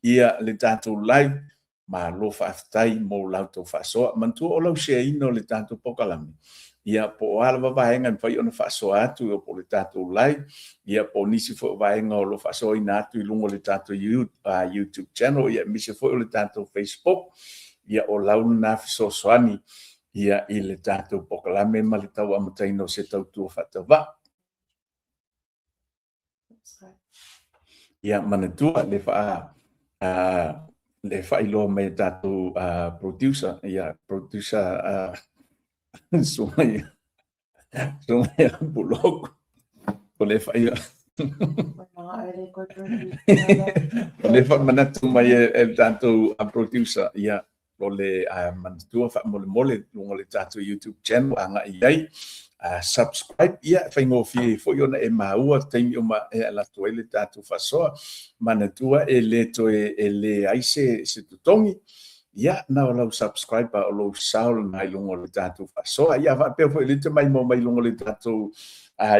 ia le tatou live. Malo faafetai mo la outou faasoa. Manatua o lau share ina o le tatou polokalame, ia po o a lava vaega e mafai ona faasoa atu, po o le tatou live, ia po o nisi foi o vaega o lo o faasoaina atu i luga o le tatou YouTube channel, ia aemaise foi o le tatou Facebook. Ia o lau lena fesoasoani ia i le tatou polokalame ma le tau amataina o se tautua faatauvaa. Ia manatua le faa le faailoa mai e tatou producer, ia producer Suai Suai Puloku o le faailoa o le faamanatu mai e le tatou producer, ia o le manatua faamolemole i luga o le tatou YouTube channel agai i ai, subscribe, ia e faigofie ai foi ona e maua taimi uma e alu atu ai le tatou faasoa. Manatua e le toe e leai se totogi, ia na o lau subscribe a o lou sao lena i luga o le tatou faasoa. Ia faapea foi o lea e te maimoa mai i luga o le tatou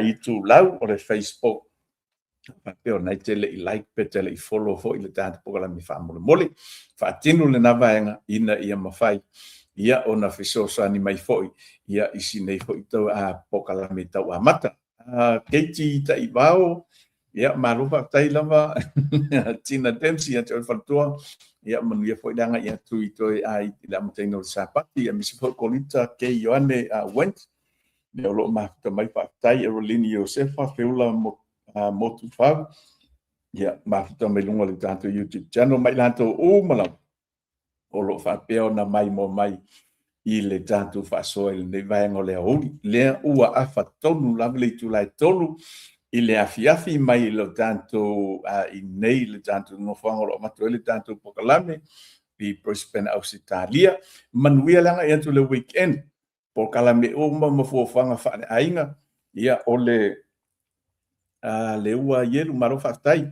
itulau o le Facebook, faapea o lena e te le i like pe te le i follow foi le tatou polokalame faamolemole, faatino lena vaega ina ia mafai ia ona fesoasoani mai foi ia i si nei foi tau polokalame tau amata. Katie Taivao, ia malo faafetai lava Tina Dempsey ia te oe faletua, ia manuia foi le agai atu i toe i le amataina o le Sapati, aemaise foi Kolita K. Ioane Went, ia o lo o mafuta mai, faafetai Erolini Iosefa Feula Motufau, ia mafuta mai luga o le tatou YouTube channel ma i latou uma lava o lo o faapea ona maimoa mai i le tatou faasoa i lenei vaega o le aoauli. Lea ua afa tonu lava le itula e 3 i le afiafi mai i lo tatou i nei le tatou nofoaga o lo o avatu ai le tatou polokalame i Brisbane, Ausetalia. Manuia le agai atu i le weekend. Polokalame uma ma fuafuaga faaleaiga, ia o le le ua ielu, malo faafetai.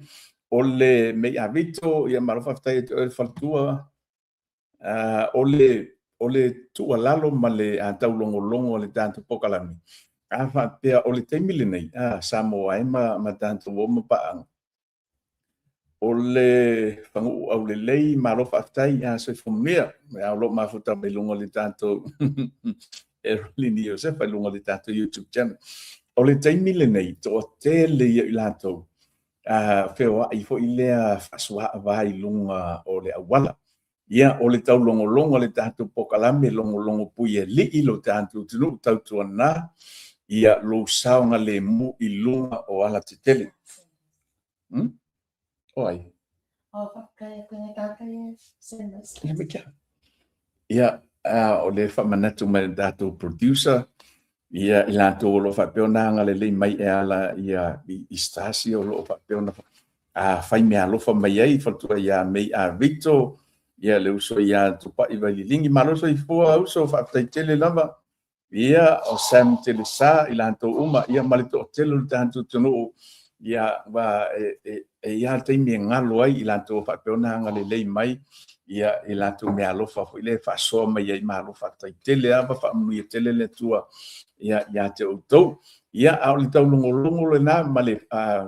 O le mei avito, ia malo faafetai ia te oe le faletua. O le tuualalo ma le taulogologo a le tatou polokalame, a faapea o le taimi lenei, Samoa e ma tatou o ma paaga, o le faguu aulelei, malo faafetai ia soifua manuia. O lo o mafuta mai luga o le tatou Erolini Iosefa i luga o le tatou YouTube channel. O le taimi lenei, toatele ia i latou feoai foi lea faasuaava i luga o le auala. Ia, o le taulogologo a le tatou polokalame logologo puialii lo tatou atunuu, tautuana ia lou saogalemu i luga o alatetele. O ai? O, faafetai atu i tātou e send us. Ia, me kia. Ia, o le faamanatu mai le tatou producer, ia i latou o lo o faapea ona agalelei mai e ala ia i Stasi o lo o faapea ona fai meaalofa mai ai, faletua ia Mei A Vito, ia le uso ia Tupai Vaililigi. Malo soifua uso, faafetai tele lava. Ia, o Sam Telesa, i latou uma, ia ma le toatele o le tatou atunuu, ia, ua e, e i ai taimi e galo ai i latou faapea ona agalelei mai, ia, i latou meaalofa foi lea e faasoa mai ai. Malo faafetai tele lava, faamanuia tele le Atua, ia, ia te outou. Ia, a o le taulogologo lena ma le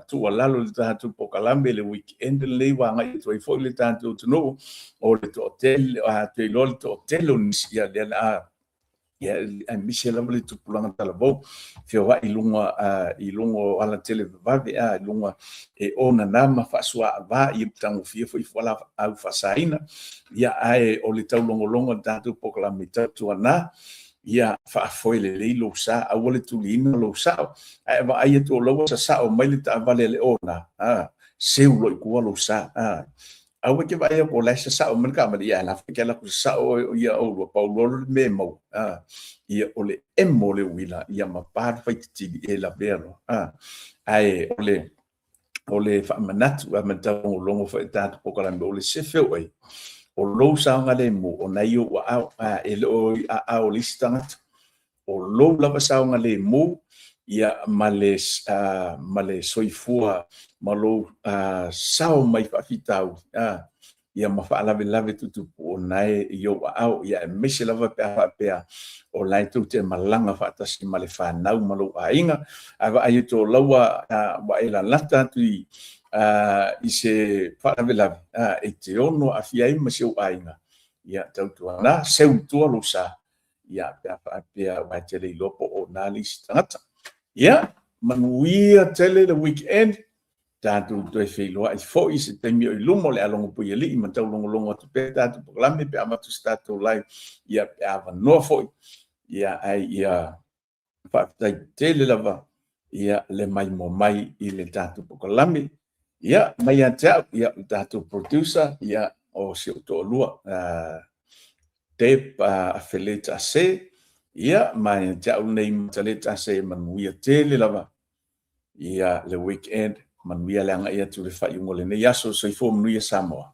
tuualalo i le tatou polokalame i le weekend lenei ua agai atu ai foi le tatou atunuu, o le toatele, ou te iloa le toatele o nisi, ia, lea o le a, ia, aemaise lava le tupulaga talavou, feoai i luga, i luga o alatelevavave, i luga e onana ma faasuaava, ia tagofia foi fualaau faasaina. Ia, ae o le taulogologo o le tatou polokalame tautuana, ia faafoe lelei lou sa, aua le tuliina lou sao. Ae vaai atu o la ua sasao mai le taavale a le ona, seu loa i tua lou sa. Aua e te vaai atu o la e sasao mai le taavale, ia ae la foi e te alu atu sasao oe, ia oulua, pau loa le mea e maua, ia o le emo o le uila, ia ma pa le faititili e lavea loa. Ae o le o le faamanatu a ma le taulogologo foi i tatou polokalame, o le sefe oe, o lou saogalemu, o na i ou aao, e le o i aao o le isi tagata. O lou lava saogalemu, ia, ma le, ma le soifua ma lou sao mai faafitauli, ia ma faalavelave tutupu o na e i ou aao, ia aemaise lava pe a faapea o la e tou te malaga faatasi ma le fanau ma lou aiga, ae vaai atu o la ua ua e lalata atu i i se faalavelave e te ono aafia ai ma si ou aiga, ia tautuana seu i tua lou sa, ia pe a faapea ua e te le iloa po o na le isi tagata. Ia, manuia tele le weekend, tatou toe feiloai foi i se taimi o i luma o le a logo Puialii ma taulogologo atu pea tatou polokalame pe a avatu se tatou live, ia pe a avanoa foi, ia ae ia faafetai tele lava ia le maimoa mai i le tatou polokalame. Ia mai ia te au, ia le tatou producer, ia o si ou toalua, Deb Afeleta Ase, ia ma ia te au nei Mataleta Ase, manuia tele lava ia le weekend, manuia le agai atu i le faaiuga o lenei aso. Soifua manuia Samoa.